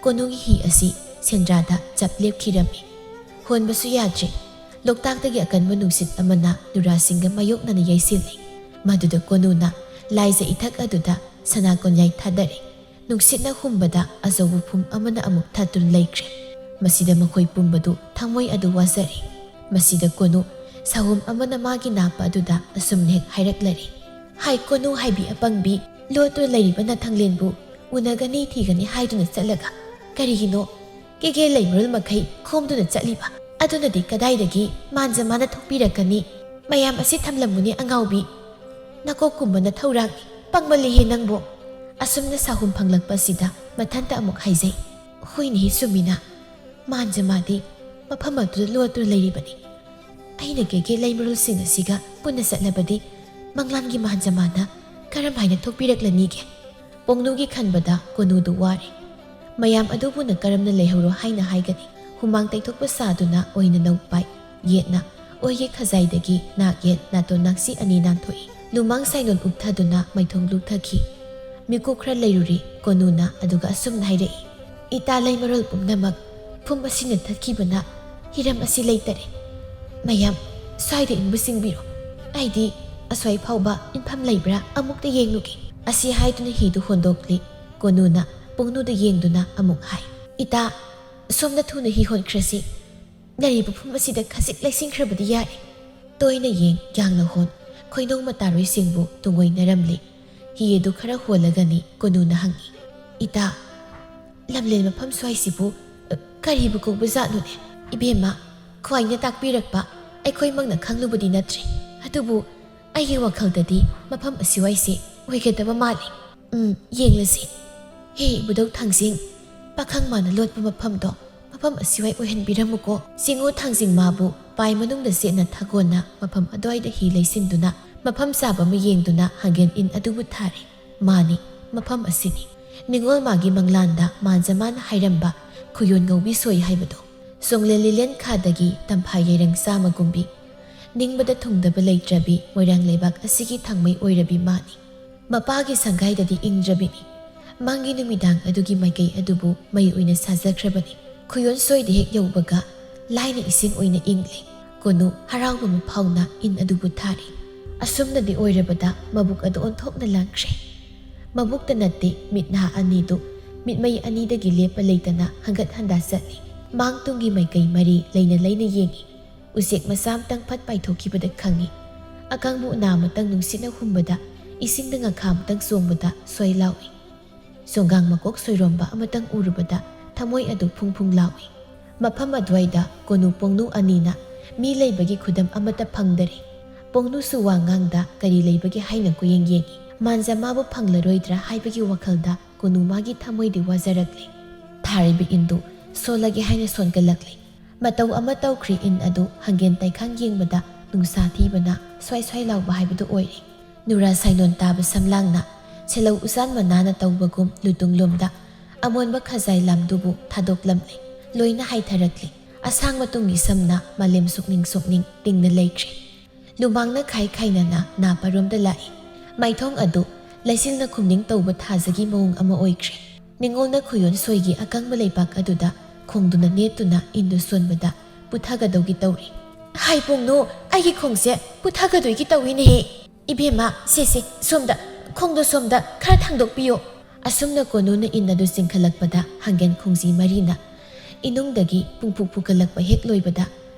ꯀꯣꯅꯨꯒꯤ ꯍꯤ ꯑꯁꯤ ꯁꯦꯟꯗ꯭ꯔꯥꯗ ꯆꯞ ꯂꯦꯞꯈꯤꯔꯝꯃꯤ꯫ ꯍꯣꯟꯕꯁꯨ ꯌꯥꯗ꯭ꯔꯦ꯫ ꯂꯣꯛꯇꯥꯛꯇꯒꯤ ꯑꯀꯟꯕ ꯅꯨꯡꯁꯤꯠ ꯑꯃꯅ ꯅꯨꯔꯥꯁꯤꯡꯒ ꯃꯥꯌꯣꯛꯅꯅ ꯌꯩꯁꯤꯜꯂꯤ꯫ ꯃꯗꯨꯗ ꯀꯣꯅꯨꯅ ꯂꯥꯏꯖ ꯏꯊꯛ ꯑꯗꯨꯗ ꯁꯅꯥ ꯀꯣꯟꯌꯥꯏ ꯊꯥꯗꯔꯤ꯫ ꯅꯨꯡꯁꯤꯠꯅ ꯍꯨꯝꯕꯗ ꯑꯆꯧꯕ ꯐꯨꯝ ꯑꯃꯅ ꯑꯃꯨꯛ ꯊꯠꯇꯨꯅ ꯂꯩꯈ꯭ꯔꯦ꯫ ꯃꯁꯤꯗ ꯃꯈꯣꯏ ꯄꯨꯝꯕꯗꯨ ꯊꯃꯣꯏ ꯑꯗꯨ ꯋꯥꯖꯔꯤ꯫ ꯃꯁꯤꯗ ꯀꯣꯅꯨ ꯁꯥꯍꯨꯝ ꯑꯃꯅ ꯃꯥꯒꯤ ꯅꯥꯞꯄ ꯑꯗꯨꯗ ꯑꯁꯨꯝꯅ ꯍꯦꯛ ꯍꯥꯏꯔꯛꯂꯔꯤ, "ꯍꯥꯏ ꯀꯣꯅꯨ ꯍꯥꯏꯕꯤ ꯑꯄꯪꯕꯤ, ꯂꯣꯠꯇꯨꯅ ꯂꯩꯔꯤꯕ ꯅꯊꯪꯂꯦꯟꯕꯨ ꯎꯅꯒꯅꯤ ꯊꯤꯒꯅꯤ ꯍꯥꯏꯗꯨꯅ ꯆꯠꯂꯒ ꯀꯔꯤꯒꯤꯅꯣ ꯀꯦꯒꯦ ꯂꯩꯃꯔꯨꯜ ꯃꯈꯩ ꯈꯣꯝꯗꯨꯅ ꯆꯠꯂꯤꯕ? ꯑꯗꯨꯅꯗꯤ ꯀꯗꯥꯏꯗꯒꯤ ꯃꯥꯟꯖꯃꯥꯅ ꯊꯣꯛꯄꯤꯔꯛꯀꯅꯤ? ꯃꯌꯥꯝ ꯑꯁꯤ ꯊꯝꯂꯝꯃꯨꯅꯦ ꯑꯉꯥꯎꯕꯤ꯫ ꯅꯀꯣꯛ ꯀꯨꯝꯕ ꯅꯊꯧꯔꯥꯡꯅꯤ꯫ ꯄꯪꯃꯜꯂꯤꯍꯦ ꯅꯪꯕꯨ"꯫ ꯑꯁꯨꯝꯅ ꯁꯥꯍꯨꯝ ꯐꯪꯂꯛꯄ ꯑꯁꯤꯗ ꯃꯊꯟꯇ ꯑꯃꯨꯛ ꯍꯥꯏꯖꯩ, "ꯍꯣꯏꯅꯦꯍꯦ ꯆꯨꯝꯃꯤꯅ꯫ ꯃꯥꯟꯖꯃꯥꯗꯤ ꯃꯐꯝ ꯑꯗꯨꯗ ꯂꯣꯠꯇꯨꯅ ꯂꯩꯔꯤꯕꯅꯤ꯫ ꯑꯩꯅ ꯀꯦꯒꯦ ꯂꯩꯃꯔꯨꯜꯁꯤꯡ ꯑꯁꯤꯒ ꯄꯨꯟꯅ ꯆꯠꯂꯕꯗꯤ ꯃꯪꯂꯥꯟꯒꯤ ꯃꯥꯟꯖꯃꯥꯅ ꯀꯔꯝ ꯍꯥꯏꯅ ꯊꯣꯛꯄꯤꯔꯛꯂꯅꯤꯒꯦ?" ꯄꯣꯡꯅꯨꯒꯤ ꯈꯟꯕꯗ ꯀꯣꯅꯨꯗꯨ ꯋꯥꯔꯦ꯫ ꯃꯌꯥꯝ ꯑꯗꯨꯕꯨꯅ ꯀꯔꯝꯅ ꯂꯩꯍꯧꯔꯣ ꯍꯥꯏꯅ ꯍꯥꯏꯒꯅꯤ? ꯍꯨꯃꯥꯡ ꯇꯩꯊꯣꯛꯄ ꯁꯥꯗꯨꯅ ꯑꯣꯏꯅ ꯅꯧ ꯄꯥꯏ꯫ ꯌꯦꯠꯅ ꯑꯣꯏꯒꯤ ꯈꯖꯥꯏꯗꯒꯤ ꯅꯥꯛ ꯌꯦꯠ ꯅꯥꯇꯣꯟ ꯅꯥꯛꯁꯤ ꯑꯅꯤ ꯅꯥꯟꯊꯣꯛꯏ꯫ ꯂꯨꯃꯥꯡ ꯁꯥꯏꯅꯣꯟ ꯎꯞꯊꯗꯨꯅ ꯃꯥꯏꯊꯣꯡ ꯂꯨꯛꯊꯈꯤ꯫ ꯃꯤꯀꯨꯞ ꯈꯔ ꯂꯩꯔꯨꯔꯤ ꯀꯣꯅꯨꯅ, ꯑꯗꯨꯒ ꯑꯁꯨꯝꯅ ꯍꯥꯏꯔꯛꯏ, "ꯏꯇꯥ ꯂꯩꯃꯔꯣꯜ ꯄꯨꯝꯅꯃꯛ, ꯐꯨꯝ ꯑꯁꯤꯅ ꯊꯠꯈꯤꯕꯅ ꯍꯤꯔꯝ ꯑꯁꯤ ꯂꯩꯇꯔꯦ꯫ ꯃꯌꯥꯝ ꯁ꯭ꯋꯥꯏꯗ ꯏꯟꯕꯨ ꯆꯤꯡꯕꯤꯔꯣ꯫ ꯑꯩꯗꯤ ꯑꯁ꯭ꯋꯥꯏ ꯐꯥꯎꯕ ꯏꯟꯐꯝ ꯂꯩꯕ꯭ꯔꯥ ꯑꯃꯨꯛꯇ ꯌꯦꯡꯂꯨꯒꯦ"꯫ ꯑꯁꯤ ꯍꯥꯏꯗꯨꯅ ꯍꯤꯗꯨ ꯍꯣꯟꯗꯣꯛꯂꯤ꯫ ꯀꯣꯅꯨꯅ ꯄꯨꯡꯅꯨꯗ ꯌꯦꯡꯗꯨꯅ ꯑꯃꯨꯛ ꯍꯥꯏ, "ꯏꯇꯥ, ꯁꯣꯝꯗ ꯊꯨꯅ ꯍꯤ ꯍꯣꯟꯈ꯭ꯔꯁꯤ꯫ ꯂꯩꯔꯤꯕ ꯐꯨꯝ ꯑꯁꯤꯗ ꯈꯖꯤꯛ ꯂꯩꯁꯤꯟꯈ꯭ꯔꯕꯗꯤ ꯌꯥꯔꯦ"꯫ ꯇꯣꯏꯅ ꯌꯦꯡ ꯌꯥꯡꯅ ꯍꯣꯟ ꯈꯣꯏꯅꯧ ꯃꯇꯥꯔꯣꯏꯁꯤꯡꯕꯨ ꯇꯨꯡꯑꯣꯏꯅꯔꯝꯂꯤ꯫ ꯍꯤ ꯑꯗꯨ ꯈꯔ ꯍꯣꯜꯂꯒꯅꯤ ꯀꯣꯅꯨꯅ ꯍꯪꯏ, "ꯏꯇꯥ, ꯂꯝꯂꯦꯟ ꯃꯐꯝ ꯁ꯭ꯋꯥꯏꯁꯤꯕꯨ, ꯑ, ꯀꯔꯤꯕꯨ ꯀꯧꯕꯖꯥꯠꯅꯣꯅꯦ?" "ꯏꯕꯦꯝꯃ, ꯈ꯭ꯋꯥꯏꯅ ꯇꯥꯛꯄꯤꯔꯛꯄ ꯑꯩꯈꯣꯏꯃꯛꯅ ꯈꯪꯂꯨꯕꯗꯤ ꯅꯠꯇ꯭ꯔꯤ꯫ ꯑꯗꯨꯕꯨ ꯑꯩꯒꯤ ꯋꯥꯈꯜꯗꯗꯤ ꯃꯐꯝ ꯑꯁꯤꯋꯥꯏꯁꯤ ꯑꯣꯏꯒꯗꯕ ꯃꯥꯜꯂꯤ꯫ ꯎꯝ, ꯌꯦꯡꯂꯁꯤ꯫ ꯍꯦ, ꯏꯕꯨꯙꯧ ꯊꯥꯡꯖꯤꯡ, ꯄꯥꯈꯪ ꯃꯥꯅ ꯂꯣꯠꯄ ꯃꯐꯝꯗꯣ, ꯃꯐꯝ ꯑꯁꯤꯋꯥꯏ ꯑꯣꯏꯍꯟꯕꯤꯔꯝꯃꯨꯀꯣ꯫ ꯆꯤꯡꯉꯨ ꯊꯥꯡꯖꯤꯡ ꯃꯥꯕꯨ ꯄꯥꯏ ꯃꯅꯨꯡꯗ ꯆꯦꯠꯅ ꯊꯥꯒꯣꯟꯅ ꯃꯐꯝ ꯑꯗꯨꯋꯥꯏꯗ ꯍꯤ ꯂꯩꯁꯤꯟꯗꯨꯅ ꯃꯐꯝ ꯆꯥꯕ ꯑꯃ ꯌꯦꯡꯗꯨꯅ ꯍꯪꯒꯦꯟ ꯏꯟ ꯑꯗꯨꯕꯨ ꯊꯥꯔꯦ꯫ ꯃꯥꯅꯤ, ꯃꯐꯝ ꯑꯁꯤꯅꯤ꯫ ꯅꯤꯡꯉꯣꯜ ꯃꯥꯒꯤ ꯃꯪꯂꯥꯟꯗ ꯃꯥꯟꯖ ꯃꯥꯅ ꯍꯥꯏꯔꯝꯕ ꯈꯨꯌꯣꯟ ꯉꯧꯕꯤ ꯁꯣꯏ ꯍꯥꯏꯕꯗꯣ꯫ ꯆꯣꯡꯂꯦꯟ ꯂꯤꯂꯦꯟ ꯈꯥꯗꯒꯤ ꯇꯝꯐꯥ ꯌꯩꯔꯪ ꯆꯥꯝꯃꯒꯨꯝꯕꯤ, ꯅꯤꯡꯕꯗ ꯊꯨꯡꯗꯕ ꯂꯩꯇ꯭ꯔꯕꯤ ꯃꯣꯏꯔꯥꯡ ꯂꯩꯕꯥꯛ ꯑꯁꯤꯒꯤ ꯊꯥꯡꯃꯩ ꯑꯣꯏꯔꯕꯤ ꯃꯥꯅꯤ꯫ ꯃꯄꯥꯒꯤ ꯁꯪꯒꯥꯏꯗꯗꯤ ꯏꯪꯗ꯭ꯔꯕꯤꯅꯤ꯫ ꯃꯪꯒꯤ ꯅꯨꯃꯤꯗꯥꯡ ꯑꯗꯨꯒꯤ ꯃꯥꯏꯀꯩ ꯑꯗꯨꯕꯨ ꯃꯩ ꯑꯣꯏꯅ ꯁꯥꯖꯈ꯭ꯔꯕꯅꯤ꯫ ꯈꯨꯌꯣꯟ ꯁꯣꯏꯗ ꯍꯦꯛ ꯌꯧꯕꯒ ꯂꯥꯏꯅ ꯏꯁꯤꯡ ꯑꯣꯏꯅ ꯏꯪꯂꯦ꯫ ꯀꯣꯅꯨ ꯍꯔꯥꯎꯕ ꯑꯃ ꯐꯥꯎꯅ ꯏꯟ ꯑꯗꯨꯕꯨ ꯊꯥꯔꯤ꯫ ꯑꯁꯨꯝꯅꯗꯤ ꯑꯣꯏꯔꯕꯗ ꯃꯕꯨꯛ ꯑꯗꯨ ꯑꯣꯟꯊꯣꯛꯅ ꯂꯥꯡꯈ꯭ꯔꯦ꯫ ꯃꯕꯨꯛꯇ ꯅꯠꯇꯦ, ꯃꯤꯠ ꯅꯥ ꯑꯅꯤꯗꯨ ꯃꯤꯠꯃꯩ ꯑꯅꯤꯗꯒꯤ ꯂꯦꯞꯄ ꯂꯩꯇꯅ ꯍꯟꯒꯠ ꯍꯟꯗꯥ ꯆꯠꯂꯤ꯫ ꯃꯥꯡ ꯇꯨꯡꯒꯤ ꯃꯥꯏꯀꯩ ꯃꯔꯤ ꯂꯩꯅ ꯂꯩꯅ ꯌꯦꯡꯉꯤ꯫ ꯎꯆꯦꯛ ꯃꯆꯥ ꯑꯃꯇꯪ ꯐꯠ ꯄꯥꯏꯊꯣꯛꯈꯤꯕꯗ ꯈꯪꯉꯤ꯫ ꯑꯀꯪꯕ ꯎꯅꯥ ꯑꯃꯇꯪ ꯅꯨꯡꯁꯤꯠꯅ ꯍꯨꯝꯕꯗ, ꯏꯁꯤꯡꯗ ꯉꯥꯈꯥ ꯑꯃꯇꯪ ꯆꯣꯡꯕꯗ ꯁ꯭ꯋꯥꯏ ꯂꯥꯎꯏ꯫ ꯆꯣꯡꯒꯥꯡ ꯃꯀꯣꯛ ꯁꯣꯏꯔꯣꯝꯕ ꯑꯃꯇꯪ ꯎꯔꯨꯕꯗ ꯊꯃꯣꯏ ꯑꯗꯨ ꯐꯨꯡ ꯐꯨꯡ ꯂꯥꯎꯏ꯫ ꯃꯐꯝ ꯑꯗꯨꯋꯥꯏꯗ ꯀꯣꯅꯨ ꯄꯣꯡꯅꯨ ꯑꯅꯤꯅ ꯃꯤ ꯂꯩꯕꯒꯤ ꯈꯨꯗꯝ ꯑꯃꯠꯇ ꯐꯪꯗꯔꯦ꯫ ꯄꯣꯡꯅꯨꯁꯨ ꯋꯥ ꯉꯥꯡꯗ ꯀꯔꯤ ꯂꯩꯕꯒꯦ ꯍꯥꯏꯅ ꯀꯣꯏꯌꯦꯡ ꯌꯦꯡꯏ꯫ ꯃꯥꯟꯖ ꯃꯥꯕꯨ ꯐꯪꯂꯔꯣꯏꯗ꯭ꯔꯥ ꯍꯥꯏꯕꯒꯤ ꯋꯥꯈꯜꯗ ꯀꯣꯅꯨ ꯃꯥꯒꯤ ꯊꯃꯣꯏꯗꯤ ꯋꯥꯖꯔꯛꯂꯦ꯫ ꯊꯥꯔꯤꯕ ꯏꯟꯗꯨ ꯁꯣꯜꯂꯒꯦ ꯍꯥꯏꯅ ꯁꯣꯟꯒꯠꯂꯛꯂꯦ꯫ ꯃꯇꯧ ꯑꯃ ꯇꯧꯈ꯭ꯔꯦ꯫ ꯏꯟ ꯑꯗꯨ ꯍꯪꯒꯦꯟ ꯇꯩꯈꯥꯡ ꯌꯦꯡꯕꯗ ꯅꯨꯡꯁꯥ ꯊꯤꯕꯅ ꯁ꯭ꯋꯥꯏ ꯁ꯭ꯋꯥꯏ ꯂꯥꯎꯕ ꯍꯥꯏꯕꯗꯨ ꯑꯣꯏꯔꯦ꯫ ꯅꯨꯔꯥ ꯁꯥꯏꯅꯣꯟ ꯇꯥꯕ ꯁꯝꯂꯥꯡꯅ ꯁꯦꯂꯧ ꯎꯆꯥꯟ ꯃꯅꯥꯅ ꯇꯧꯕꯒꯨꯝ ꯂꯨꯇꯨꯡꯂꯣꯝꯗ ꯑꯃꯣꯟꯕ ꯈꯖꯥꯏ ꯂꯥꯝꯗꯨꯕꯨ ꯊꯥꯗꯣꯛꯂꯝꯂꯦ꯫ ꯂꯣꯏꯅ ꯍꯥꯏꯊꯔꯛꯂꯦ꯫ ꯑꯁꯥꯡꯕ ꯇꯨꯡꯒꯤ ꯁꯝꯅ ꯃꯥꯂꯦꯝ ꯁꯣꯛꯅꯤꯡ ꯁꯣꯛꯅꯤꯡ ꯇꯤꯡꯅ ꯂꯩꯈ꯭ꯔꯦ꯫ ꯂꯨꯃꯥꯡꯅ ꯈꯥꯏ ꯈꯥꯏꯅꯅ ꯅꯥ ꯄꯔꯣꯝꯗ ꯂꯥꯛꯏ꯫ ꯃꯥꯏꯊꯣꯡ ꯑꯗꯨ ꯂꯩꯆꯤꯜꯅ ꯈꯨꯝꯅꯤꯡ ꯇꯧꯕ ꯊꯥꯖꯒꯤ ꯃꯑꯣꯡ ꯑꯃ ꯑꯣꯏꯈ꯭ꯔꯦ꯫ ꯅꯤꯡꯉꯣꯜꯅ ꯈꯨꯌꯣꯟ ꯁꯣꯏꯒꯤ ꯑꯀꯪꯕ ꯂꯩꯕꯥꯛ ꯑꯗꯨꯗ ꯈꯣꯡꯗꯨꯅ ꯅꯦꯠꯇꯨꯅ ꯏꯟꯗꯨ ꯁꯣꯟꯕꯗ ꯄꯨꯊꯒꯗꯧꯒꯤ ꯇꯧꯔꯤ꯫ "ꯍꯥꯏ ꯄꯣꯡꯅꯨ, ꯑꯩꯒꯤ ꯈꯣꯡꯁꯦ ꯄꯨꯊꯒꯗꯣꯏꯒꯤ ꯇꯧꯏꯅꯦꯍꯦ꯫ ꯏꯕꯦꯝꯃ, ꯁꯦ, ꯁꯦ, ꯁꯣꯝꯗ, ꯈꯣꯡꯗꯣ ꯁꯣꯝꯗ ꯈꯔ ꯊꯥꯡꯗꯣꯛꯄꯤꯌꯨ"꯫ ꯑꯁꯨꯝꯅ ꯀꯣꯅꯨꯅ ꯏꯟ ꯑꯗꯨ ꯆꯤꯡꯈꯠꯂꯛꯄꯗ ꯍꯪꯒꯦꯟ ꯈꯣꯡꯖꯤ ꯃꯔꯤꯅ ꯏꯅꯨꯡꯗꯒꯤ ꯄꯨꯡꯐꯨꯛ ꯐꯨꯒꯠꯂꯛꯄ ꯍꯦꯛ ꯂꯣꯏꯕꯗ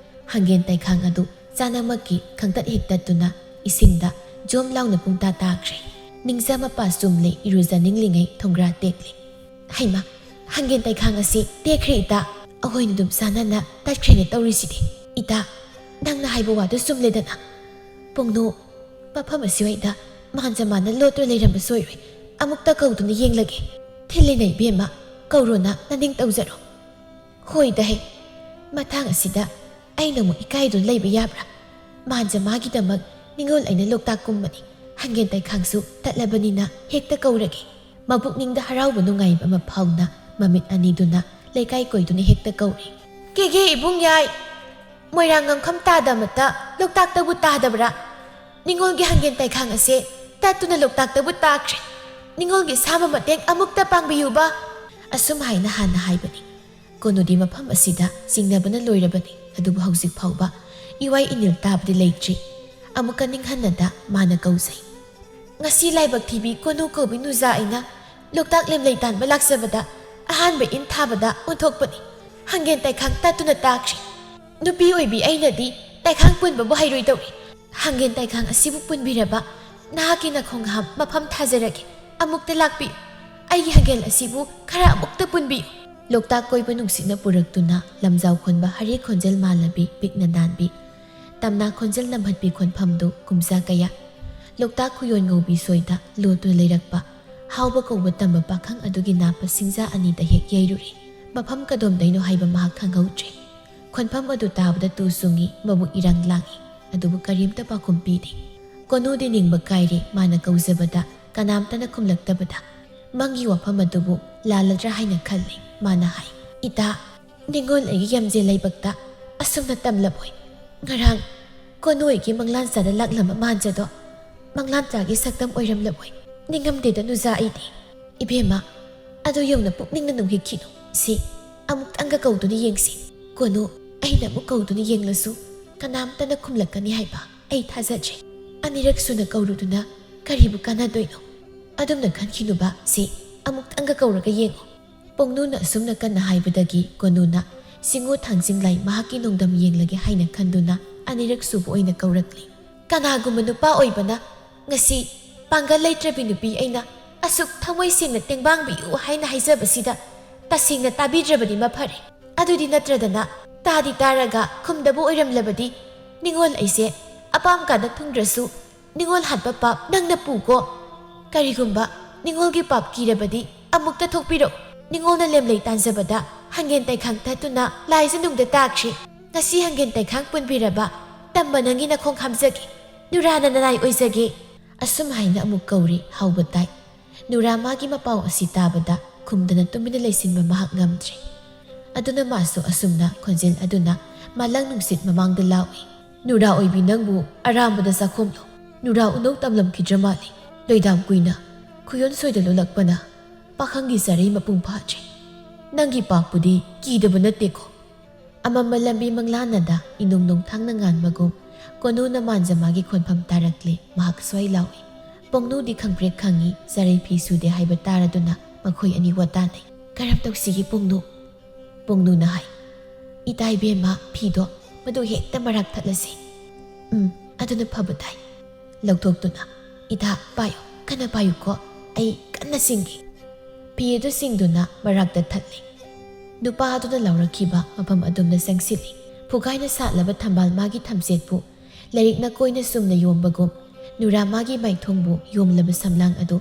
ꯍꯪꯒꯦꯟ ꯇꯩꯈꯥꯡ ꯑꯗꯨ ꯆꯥꯅꯃꯛꯀꯤ ꯈꯪꯇꯠ ꯍꯦꯛ ꯇꯠꯇꯨꯅ ꯏꯁꯤꯡꯗ ꯖꯣꯝ ꯂꯥꯎꯅ ꯄꯨꯡꯇꯥ ꯇꯥꯈ꯭ꯔꯦ꯫ ꯅꯤꯡꯖ ꯃꯄꯥ ꯆꯨꯝꯂꯦ, ꯏꯔꯨꯖꯅꯤꯡꯂꯤꯉꯩ ꯊꯣꯡꯒ꯭ꯔꯥ ꯇꯦꯛꯂꯦ꯫ "ꯍꯩꯃꯥ, ꯍꯪꯒꯦꯟ ꯇꯩꯈꯥꯡ ꯑꯁꯤ ꯇꯦꯛꯈ꯭ꯔꯦ ꯏꯇꯥ꯫ ꯑꯩꯈꯣꯏꯅ ꯑꯗꯨꯝ ꯆꯥꯟꯅꯅ ꯇꯠꯈ꯭ꯔꯦꯅꯦ ꯇꯧꯔꯤꯁꯤꯗꯤ꯫ ꯏꯇꯥ, ꯅꯪꯅ ꯍꯥꯏꯕ ꯋꯥꯗꯨ ꯆꯨꯝꯂꯦꯗꯅ꯫ ꯄꯣꯡꯅꯨ, ꯃꯐꯝ ꯑꯁꯤꯋꯥꯏꯗ ꯃꯥꯟꯖꯃꯥꯅ ꯂꯣꯠꯇꯨꯅ ꯂꯩꯔꯝꯕ ꯁꯣꯏꯔꯣꯏ꯫ ꯑꯃꯨꯛꯇ ꯀꯧꯗꯨꯅ ꯌꯦꯡꯂꯒꯦ꯫ ꯊꯤꯜꯂꯤꯅꯦ ꯏꯕꯦꯝꯃ, ꯀꯧꯔꯣꯅ ꯅꯅꯤꯡ ꯇꯧꯖꯔꯣ꯫ ꯍꯣꯏꯗ ꯍꯦ, ꯃꯇꯥꯡ ꯑꯁꯤꯗ ꯑꯩꯅ ꯑꯃꯨꯛ ꯏꯀꯥꯏꯗꯨꯅ ꯂꯩꯕ ꯌꯥꯕ꯭ꯔꯥ? ꯃꯥꯟꯖꯃꯥꯒꯤꯗꯃꯛ ꯅꯤꯉꯣꯜ ꯑꯩꯅ ꯂꯣꯛꯇꯥꯛ ꯀꯨꯝꯕꯅꯤ꯫ ꯍꯪꯒꯦꯟ ꯇꯥꯏꯈꯥꯡꯁꯨ ꯇꯠꯂꯕꯅꯤꯅ ꯍꯦꯛꯇ ꯀꯧꯔꯒꯦ꯫ ꯃꯄꯨꯛꯅꯤꯡꯗ ꯍꯔꯥꯎꯕ ꯅꯨꯡꯉꯥꯏꯕ ꯑꯃ ꯐꯥꯎꯅ ꯃꯃꯤꯠ ꯑꯅꯤꯗꯨꯅ ꯂꯩꯀꯥꯏ ꯀꯣꯏꯗꯨꯅ ꯍꯦꯛꯇ ꯀꯧꯔꯦ꯫ ꯀꯦꯒꯦ ꯏꯕꯨꯡ ꯌꯥꯏ, ꯃꯣꯏꯔꯥꯡ ꯉꯝꯈꯝ ꯇꯥꯗꯃꯠꯇ ꯂꯣꯛꯇꯥꯛꯇꯕꯨ ꯇꯥꯗꯕ꯭ꯔꯥ? ꯅꯤꯉꯣꯜꯒꯤ ꯍꯪꯒꯦꯟ ꯇꯥꯏꯈꯥꯡ ꯑꯁꯦ ꯇꯠꯇꯨꯅ ꯂꯣꯛꯇꯥꯛꯇꯕꯨ ꯇꯥꯈ꯭ꯔꯦ꯫ ꯅꯤꯉꯣꯜꯒꯤ ꯁꯥꯃ ꯃꯇꯦꯡ ꯑꯃꯨꯛꯇ ꯄꯥꯡꯕꯤꯌꯨꯕ꯫ ꯑꯁꯨꯝ ꯍꯥꯏꯅ ꯍꯥꯟꯅ ꯍꯥꯏꯕꯅꯤ꯫ ꯀꯣꯅꯨꯗꯤ ꯃꯐꯝ ꯑꯁꯤꯗ ꯆꯤꯡꯅꯕꯅ ꯂꯣꯏꯔꯕꯅꯤ, ꯑꯗꯨꯕꯨ ꯍꯧꯖꯤꯛ ꯐꯥꯎꯕ ꯏꯋꯥꯏ ꯏꯅꯤꯜ ꯇꯥꯕꯗꯤ ꯂꯩꯇ꯭ꯔꯤ꯫ ꯑꯃꯨꯛꯀ ꯅꯤꯡꯍꯟꯅꯗ ꯃꯥꯅ ꯀꯧꯖꯩ꯫ ꯉꯁꯤ ꯂꯥꯏꯕꯛ ꯊꯤꯕꯤ ꯀꯣꯅꯨ ꯀꯧꯕꯤ ꯅꯨꯖꯥ ꯑꯩꯅ ꯂꯣꯛꯇꯥꯛ ꯂꯦꯝꯂꯩ ꯇꯥꯟꯕ ꯂꯥꯛꯆꯕꯗ ꯑꯍꯥꯟꯕ ꯏꯟ ꯊꯥꯕꯗ ꯑꯣꯟꯊꯣꯛꯄꯅꯤ꯫ ꯍꯪꯒꯦꯟ ꯇꯥꯏꯈꯥꯡ ꯇꯠꯇꯨꯅ ꯇꯥꯈ꯭ꯔꯤ꯫ ꯅꯨꯄꯤ ꯑꯣꯏꯕꯤ ꯑꯩꯅꯗꯤ ꯇꯥꯏꯈꯥꯡ ꯄꯨꯟꯕꯕꯨ ꯍꯩꯔꯣꯏꯗꯧꯔꯤ꯫ ꯍꯪꯒꯦꯟ ꯇꯥꯏꯈꯥꯡ ꯑꯁꯤꯕꯨ ꯄꯨꯟꯕꯤꯔꯕ ꯅꯍꯥꯛꯀꯤ ꯅꯈꯣꯡꯍꯥꯝ ꯃꯐꯝ ꯊꯥꯖꯔꯒꯦ꯫ ꯑꯃꯨꯛꯇ ꯂꯥꯛꯄꯤꯌꯨ꯫ ꯑꯩꯒꯤ ꯍꯪꯒꯦꯟ ꯑꯁꯤꯕꯨ ꯈꯔ ꯑꯃꯨꯛꯇ ꯄꯨꯟꯕꯤꯌꯨ꯫ ꯂꯣꯛꯇꯥꯛ ꯀꯣꯏꯕ ꯅꯨꯡꯁꯤꯠꯅ ꯄꯨꯔꯛꯇꯨꯅ ꯂꯝꯖꯥꯎ ꯈꯣꯟꯕ ꯍꯔꯦ ꯈꯣꯟꯖꯦꯜ ꯃꯥꯜꯂꯕꯤ ꯄꯤꯛꯅ ꯅꯥꯟꯕꯤ ꯇꯝꯅꯥ ꯈꯣꯟꯖꯦꯜ ꯅꯝꯍꯠꯄꯤ ꯈꯣꯟꯐꯝꯗꯨ ꯀꯨꯝꯖꯥ ꯀꯌꯥ ꯂꯣꯛꯇꯥꯛ ꯈꯨꯌꯣꯟ ꯉꯧꯕꯤ ꯁꯣꯏꯗ ꯂꯣꯠꯇꯨꯅ ꯂꯩꯔꯛꯄ ꯍꯥꯎꯕ ꯀꯧꯕ ꯇꯝꯕ ꯄꯥꯈꯪ ꯑꯗꯨꯒꯤ ꯅꯥꯞꯄ ꯁꯤꯡꯖꯥ ꯑꯅꯤꯗ ꯍꯦꯛ ꯌꯩꯔꯨꯔꯦ꯫ ꯃꯐꯝ ꯀꯗꯣꯝꯗꯩꯅꯣ ꯍꯥꯏꯕ ꯃꯍꯥꯛ ꯈꯪꯍꯧꯗ꯭ꯔꯦ꯫ ꯈꯣꯟꯐꯝ ꯑꯗꯨ ꯇꯥꯕꯗ ꯇꯨ ꯆꯨꯡꯉꯤ, ꯃꯕꯨꯛ ꯏꯔꯥꯡ ꯂꯥꯡꯉꯤ, ꯑꯗꯨꯕꯨ ꯀꯔꯤꯝꯇ ꯄꯥꯎꯈꯨꯝ ꯄꯤꯗꯦ꯫ ꯀꯣꯅꯨꯗꯤ ꯅꯤꯡꯕ ꯀꯥꯏꯔꯦ, ꯃꯥꯅ ꯀꯧꯖꯕꯗ ꯀꯅꯥꯝꯇꯅ ꯈꯨꯝꯂꯛꯇꯕꯗ꯫ ꯃꯪꯒꯤ ꯋꯥꯐꯝ ꯑꯗꯨꯕꯨ ꯂꯥꯜꯂꯗ꯭ꯔꯥ ꯍꯥꯏꯅ ꯈꯜꯂꯤ꯫ ꯃꯥꯅ ꯍꯥꯏ, ꯏꯇꯥ, ꯅꯤꯉꯣꯜ ꯑꯩꯒꯤ ꯌꯥꯝꯖꯦꯜ ꯂꯩꯕꯛꯇ ꯑꯁꯨꯝꯅ ꯇꯝꯂꯕꯣꯏ꯫ ꯉꯔꯥꯡ ꯀꯣꯅꯨ ꯑꯩꯒꯤ ꯃꯪꯂꯥꯟꯆꯥꯗ ꯂꯥꯛꯂꯝꯕ ꯃꯥꯟꯖꯗꯣ ꯃꯪꯂꯥꯟꯆꯥꯒꯤ ꯁꯛꯇꯝ ꯑꯣꯏꯔꯝꯂꯕꯣꯏ꯫ ꯅꯤꯡꯉꯝꯗꯦꯗ ꯅꯨꯖꯥ ꯑꯩꯗꯤ꯫ ꯏꯕꯦꯝꯃ, ꯑꯗꯨ ꯌꯧꯅ ꯄꯨꯛꯅꯤꯡꯅ ꯅꯨꯡꯍꯤꯛꯈꯤꯅꯨ꯫ ꯁꯤ ꯑꯃꯨꯛꯇꯪꯒ ꯀꯧꯗꯨꯅ ꯌꯦꯡꯁꯤ꯫ ꯀꯣꯅꯨ ꯑꯩꯅ ꯑꯃꯨꯛ ꯀꯧꯗꯨꯅ ꯌꯦꯡꯂꯁꯨ ꯀꯅꯥꯝꯇꯅ ꯈꯨꯝꯂꯛꯀꯅꯤ ꯍꯥꯏꯕ ꯑꯩ ꯊꯥꯖꯗ꯭ꯔꯦ꯫ ꯑꯅꯤꯔꯛ ꯁꯨꯅ ꯀꯧꯔꯨꯗꯨꯅ ꯀꯔꯤꯕꯨ ꯀꯥꯟꯅꯗꯣꯏꯅꯣ? ꯑꯗꯨꯝꯅ ꯈꯟꯈꯤꯅꯨꯕ, ꯁꯤ ꯑꯃꯨꯛꯇꯪꯒ ꯀꯧꯔꯒ ꯌꯦꯡꯉꯨ꯫ ꯄꯣꯡꯅꯨꯅ ꯑꯁꯨꯝꯅ ꯀꯟꯅ ꯍꯥꯏꯕꯗꯒꯤ ꯀꯣꯅꯨꯅ ꯁꯤꯡꯉꯨ ꯊꯥꯡꯖꯤꯡ ꯂꯥꯏ ꯃꯍꯥꯛꯀꯤ ꯅꯣꯡꯗꯝ ꯌꯦꯡꯂꯒꯦ ꯍꯥꯏꯅ ꯈꯟꯗꯨꯅ ꯑꯅꯤꯔꯛ ꯁꯨꯕ ꯑꯣꯏꯅ ꯀꯧꯔꯛꯂꯤ꯫ ꯀꯅꯥꯒꯨꯝꯕ ꯅꯨꯄꯥ ꯑꯣꯏꯕꯅ ꯉꯁꯤ ꯄꯥꯡꯒꯜ ꯂꯩꯇ꯭ꯔꯕꯤ ꯅꯨꯄꯤ ꯑꯩꯅ ꯑꯁꯨꯛ ꯊꯃꯣꯏ ꯁꯦꯡꯅ ꯇꯦꯡꯕꯥꯡꯕꯤꯌꯨ ꯍꯥꯏꯅ ꯍꯥꯏꯖꯕꯁꯤꯗ ꯇꯁꯦꯡꯅ ꯇꯥꯕꯤꯗ꯭ꯔꯕꯗꯤ ꯃꯐꯔꯦ꯫ ꯑꯗꯨꯗꯤ ꯅꯠꯇ꯭ꯔꯗꯅ ꯇꯥꯗꯤ ꯇꯥꯔꯒ ꯈꯨꯝꯗꯕ ꯑꯣꯏꯔꯝꯂꯕꯗꯤ ꯅꯤꯉꯣꯜ ꯑꯩꯁꯦ ꯑꯄꯥꯝ ꯀꯥꯟꯗ ꯊꯨꯡꯗ꯭ꯔꯁꯨ ꯅꯤꯉꯣꯜ ꯍꯥꯠꯄ ꯄꯥꯞ ꯅꯪꯅ ꯄꯨꯀꯣ꯫ ꯀꯔꯤꯒꯨꯝꯕ ꯅꯤꯉꯣꯜꯒꯤ ꯄꯥꯞ ꯀꯤꯔꯕꯗꯤ ꯑꯃꯨꯛꯇ ꯊꯣꯛꯄꯤꯔꯛꯎ꯫ ꯅꯤꯉꯣꯜꯅ ꯂꯦꯝꯂꯩ ꯇꯥꯟꯖꯕꯗ ꯍꯪꯒꯦꯟ ꯇꯩꯈꯥꯡ ꯊꯠꯇꯨꯅ ꯂꯥꯏꯖ ꯅꯨꯡꯗ ꯇꯥꯈ꯭ꯔꯦ꯫ ꯉꯁꯤ ꯍꯪꯒꯦꯟ ꯇꯩꯈꯥꯡ ꯄꯨꯟꯕꯤꯔꯕ ꯇꯝꯕ ꯅꯪꯒꯤ ꯅꯈꯣꯡ ꯍꯥꯝꯖꯒꯦ꯫ ꯅꯨꯔꯥꯅ ꯅꯅꯥꯏ ꯑꯣꯏꯖꯒꯦ꯫ ꯑꯁꯨꯝ ꯍꯥꯏꯅ ꯑꯃꯨꯛ ꯀꯧꯔꯤ꯫ ꯍꯥꯎꯕ ꯇꯥꯏ꯫ ꯅꯨꯔꯥ ꯃꯥꯒꯤ ꯃꯄꯥꯎ ꯑꯁꯤ ꯇꯥꯕꯗ ꯈꯨꯝꯗꯅ ꯇꯨꯃꯤꯟꯅ ꯂꯩꯁꯤꯟꯕ ꯃꯍꯥꯛ ꯉꯝꯗ꯭ꯔꯦ꯫ ꯑꯗꯨꯅ ꯃꯥꯁꯨ ꯑꯁꯨꯝꯅ ꯈꯣꯟꯖꯦꯜ ꯑꯗꯨꯅ ꯃꯥꯂꯪ ꯅꯨꯡꯁꯤꯠ ꯃꯃꯥꯡꯗ ꯂꯥꯎꯏ, "ꯅꯨꯔꯥ ꯑꯣꯏꯕꯤ ꯅꯪꯕꯨ ꯑꯔꯥꯝꯕꯗ ꯆꯥꯛꯈꯣꯝꯂꯣ꯫ ꯅꯨꯔꯥ ꯎꯅꯧ ꯇꯝꯂꯝꯈꯤꯗ꯭ꯔ ꯃꯥꯜꯂꯤ꯫ ꯂꯣꯏꯗꯥꯝ ꯀꯨꯏꯅ ꯈꯨꯌꯣꯟ ꯁꯣꯏꯗ ꯂꯣꯜꯂꯛꯄꯅ ꯄꯥꯈꯪꯒꯤ ꯆꯔꯩ ꯃꯄꯨꯡ ꯐꯥꯗ꯭ꯔꯦ꯫ ꯅꯪꯒꯤ ꯄꯥꯛꯄꯨꯗꯤ ꯀꯤꯗꯕ ꯅꯠꯇꯦꯀꯣ?" ꯑꯃꯝꯕ ꯂꯝꯕꯤ ꯃꯪꯂꯥꯟꯅꯗ ꯏꯅꯨꯡ ꯅꯨꯡꯊꯥꯡꯅ ꯉꯥꯟꯕꯒꯨꯝ ꯀꯣꯅꯨꯅ ꯃꯥꯟꯖ ꯃꯥꯒꯤ ꯈꯣꯟꯐꯝ ꯇꯥꯔꯛꯂꯦ꯫ ꯃꯍꯥꯛ ꯁ꯭ꯋꯥꯏ ꯂꯥꯎꯏ꯫ ꯄꯣꯡꯅꯨꯗꯤ ꯈꯪꯄ꯭ꯔꯦꯛ ꯈꯪꯏ, ꯆꯔꯩ ꯐꯤ ꯁꯨꯗꯦ ꯍꯥꯏꯕ ꯇꯥꯔꯗꯨꯅ ꯃꯈꯣꯏ ꯑꯅꯤ ꯋꯥꯇꯥꯅꯩ꯫ "ꯀꯔꯝ ꯇꯧꯁꯤꯒꯦ ꯄꯣꯡꯅꯨ?" ꯄꯣꯡꯅꯨꯅ ꯍꯥꯏ꯫ "ꯏꯇꯥ ꯏꯕꯦꯝꯃ, ꯐꯤꯗꯣ ꯃꯗꯨ ꯍꯦꯛꯇ ꯃꯔꯥꯛ ꯊꯠꯂꯁꯤ꯫ ꯎꯝ, ꯑꯗꯨꯅ ꯐꯕ ꯇꯥꯏ꯫" ꯂꯧꯊꯣꯛꯇꯨꯅ, "ꯏꯇꯥ, ꯄꯥꯏꯌꯨ, ꯀꯟꯅ ꯄꯥꯏꯌꯨꯀꯣ, ꯑꯩ ꯀꯟꯅ ꯆꯤꯡꯒꯦ꯫" ꯐꯤ ꯑꯗꯨ ꯆꯤꯡꯗꯨꯅ ꯃꯔꯥꯛꯇ ꯊꯠꯂꯤ꯫ ꯅꯨꯄꯥ ꯑꯗꯨꯅ ꯂꯥꯎꯔꯛꯈꯤꯕ ꯃꯐꯝ ꯑꯗꯨꯝꯅ ꯆꯪꯁꯤꯜꯂꯤ꯫ ꯐꯨꯒꯥꯏꯅ ꯁꯥꯠꯂꯕ ꯊꯝꯕꯥꯜ ꯃꯥꯒꯤ ꯊꯝꯆꯦꯠꯄꯨ ꯂꯥꯏꯔꯤꯛꯅ ꯀꯣꯏꯅ ꯆꯨꯝꯅ ꯌꯣꯝꯕꯒꯨꯝ ꯅꯨꯔꯥ ꯃꯥꯒꯤ ꯃꯥꯏꯊꯣꯡꯕꯨ ꯌꯣꯝꯂꯕ ꯁꯝꯂꯥꯡ ꯑꯗꯨ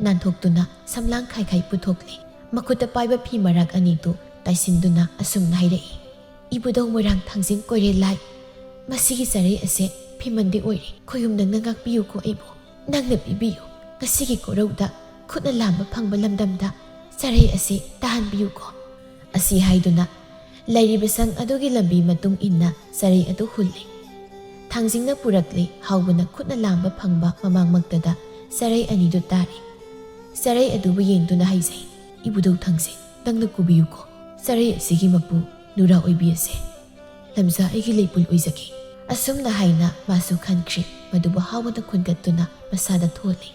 ꯅꯥꯟꯊꯣꯛꯇꯨꯅ ꯁꯝꯂꯥꯡ ꯈꯥꯏꯈꯥꯏ ꯄꯨꯊꯣꯛꯂꯤ꯫ ꯃꯈꯨꯠꯇ ꯄꯥꯏꯕ ꯐꯤ ꯃꯔꯥꯛ ꯑꯅꯤꯗꯨ ꯇꯥꯏꯁꯤꯟꯗꯨꯅ ꯑꯁꯨꯝꯅ ꯍꯥꯏꯔꯛꯏ, "ꯏꯕꯨꯙꯧ ꯃꯣꯏꯔꯥꯡ ꯊꯥꯡꯖꯤꯡ ꯀꯣꯏꯔꯦꯜ ꯂꯥꯏ, ꯃꯁꯤꯒꯤ ꯆꯔꯩ ꯑꯁꯦ ꯐꯤꯃꯟꯗꯤ ꯑꯣꯏꯔꯦ꯫ ꯈꯣꯏꯌꯨꯝ ꯅꯪꯅ ꯉꯥꯛꯄꯤꯌꯨꯀꯣ ꯑꯩꯕꯨ꯫ ꯅꯪꯅ ꯄꯤꯕꯤꯌꯨ꯫ ꯉꯁꯤꯒꯤ ꯀꯣꯔꯧꯗ ꯈꯨꯠꯅ ꯂꯥꯝꯕ ꯐꯪꯕ ꯂꯝꯗꯝꯗ ꯆꯔꯩ ꯑꯁꯤ ꯇꯥꯍꯟꯕꯤꯌꯨꯀꯣ꯫" ꯑꯁꯤ ꯍꯥꯏꯗꯨꯅ ꯂꯩꯔꯤꯕ ꯁꯪ ꯑꯗꯨꯒꯤ ꯂꯝꯕꯤ ꯃꯇꯨꯡ ꯏꯟꯅ ꯆꯔꯩ ꯑꯗꯨ ꯍꯨꯜꯂꯤ꯫ ꯊꯥꯡꯖꯤꯡꯅ ꯄꯨꯔꯛꯂꯤ꯫ ꯍꯥꯎꯕꯅ ꯈꯨꯠꯅ ꯂꯥꯝꯕ ꯐꯪꯕ ꯃꯃꯥꯡꯃꯛꯇꯗ ꯆꯔꯩ ꯑꯅꯤꯗꯨ ꯇꯥꯔꯤ꯫ ꯆꯔꯩ ꯑꯗꯨꯕꯨ ꯌꯦꯡꯗꯨꯅ ꯍꯥꯏꯖꯩ, "ꯏꯕꯨꯙꯧ ꯊꯥꯡꯖꯤꯡ, ꯅꯪꯅ ꯀꯨꯕꯤꯌꯨꯀꯣ꯫ ꯆꯔꯩ ꯑꯁꯤꯒꯤ ꯃꯄꯨ ꯅꯨꯔꯥ ꯑꯣꯏꯕꯤ ꯑꯁꯦ ꯂꯝꯖꯥ ꯑꯩꯒꯤ ꯂꯩꯄꯨꯜ ꯑꯣꯏꯖꯒꯦ꯫" ꯑꯁꯨꯝꯅ ꯍꯥꯏꯅ ꯃꯥꯁꯨ ꯈꯟꯈ꯭ꯔꯤ꯫ ꯃꯗꯨꯕꯨ ꯍꯥꯎꯕꯅ ꯈꯨꯟꯒꯠꯇꯨꯅ ꯃꯁꯥꯗ ꯊꯣꯜꯂꯤ꯫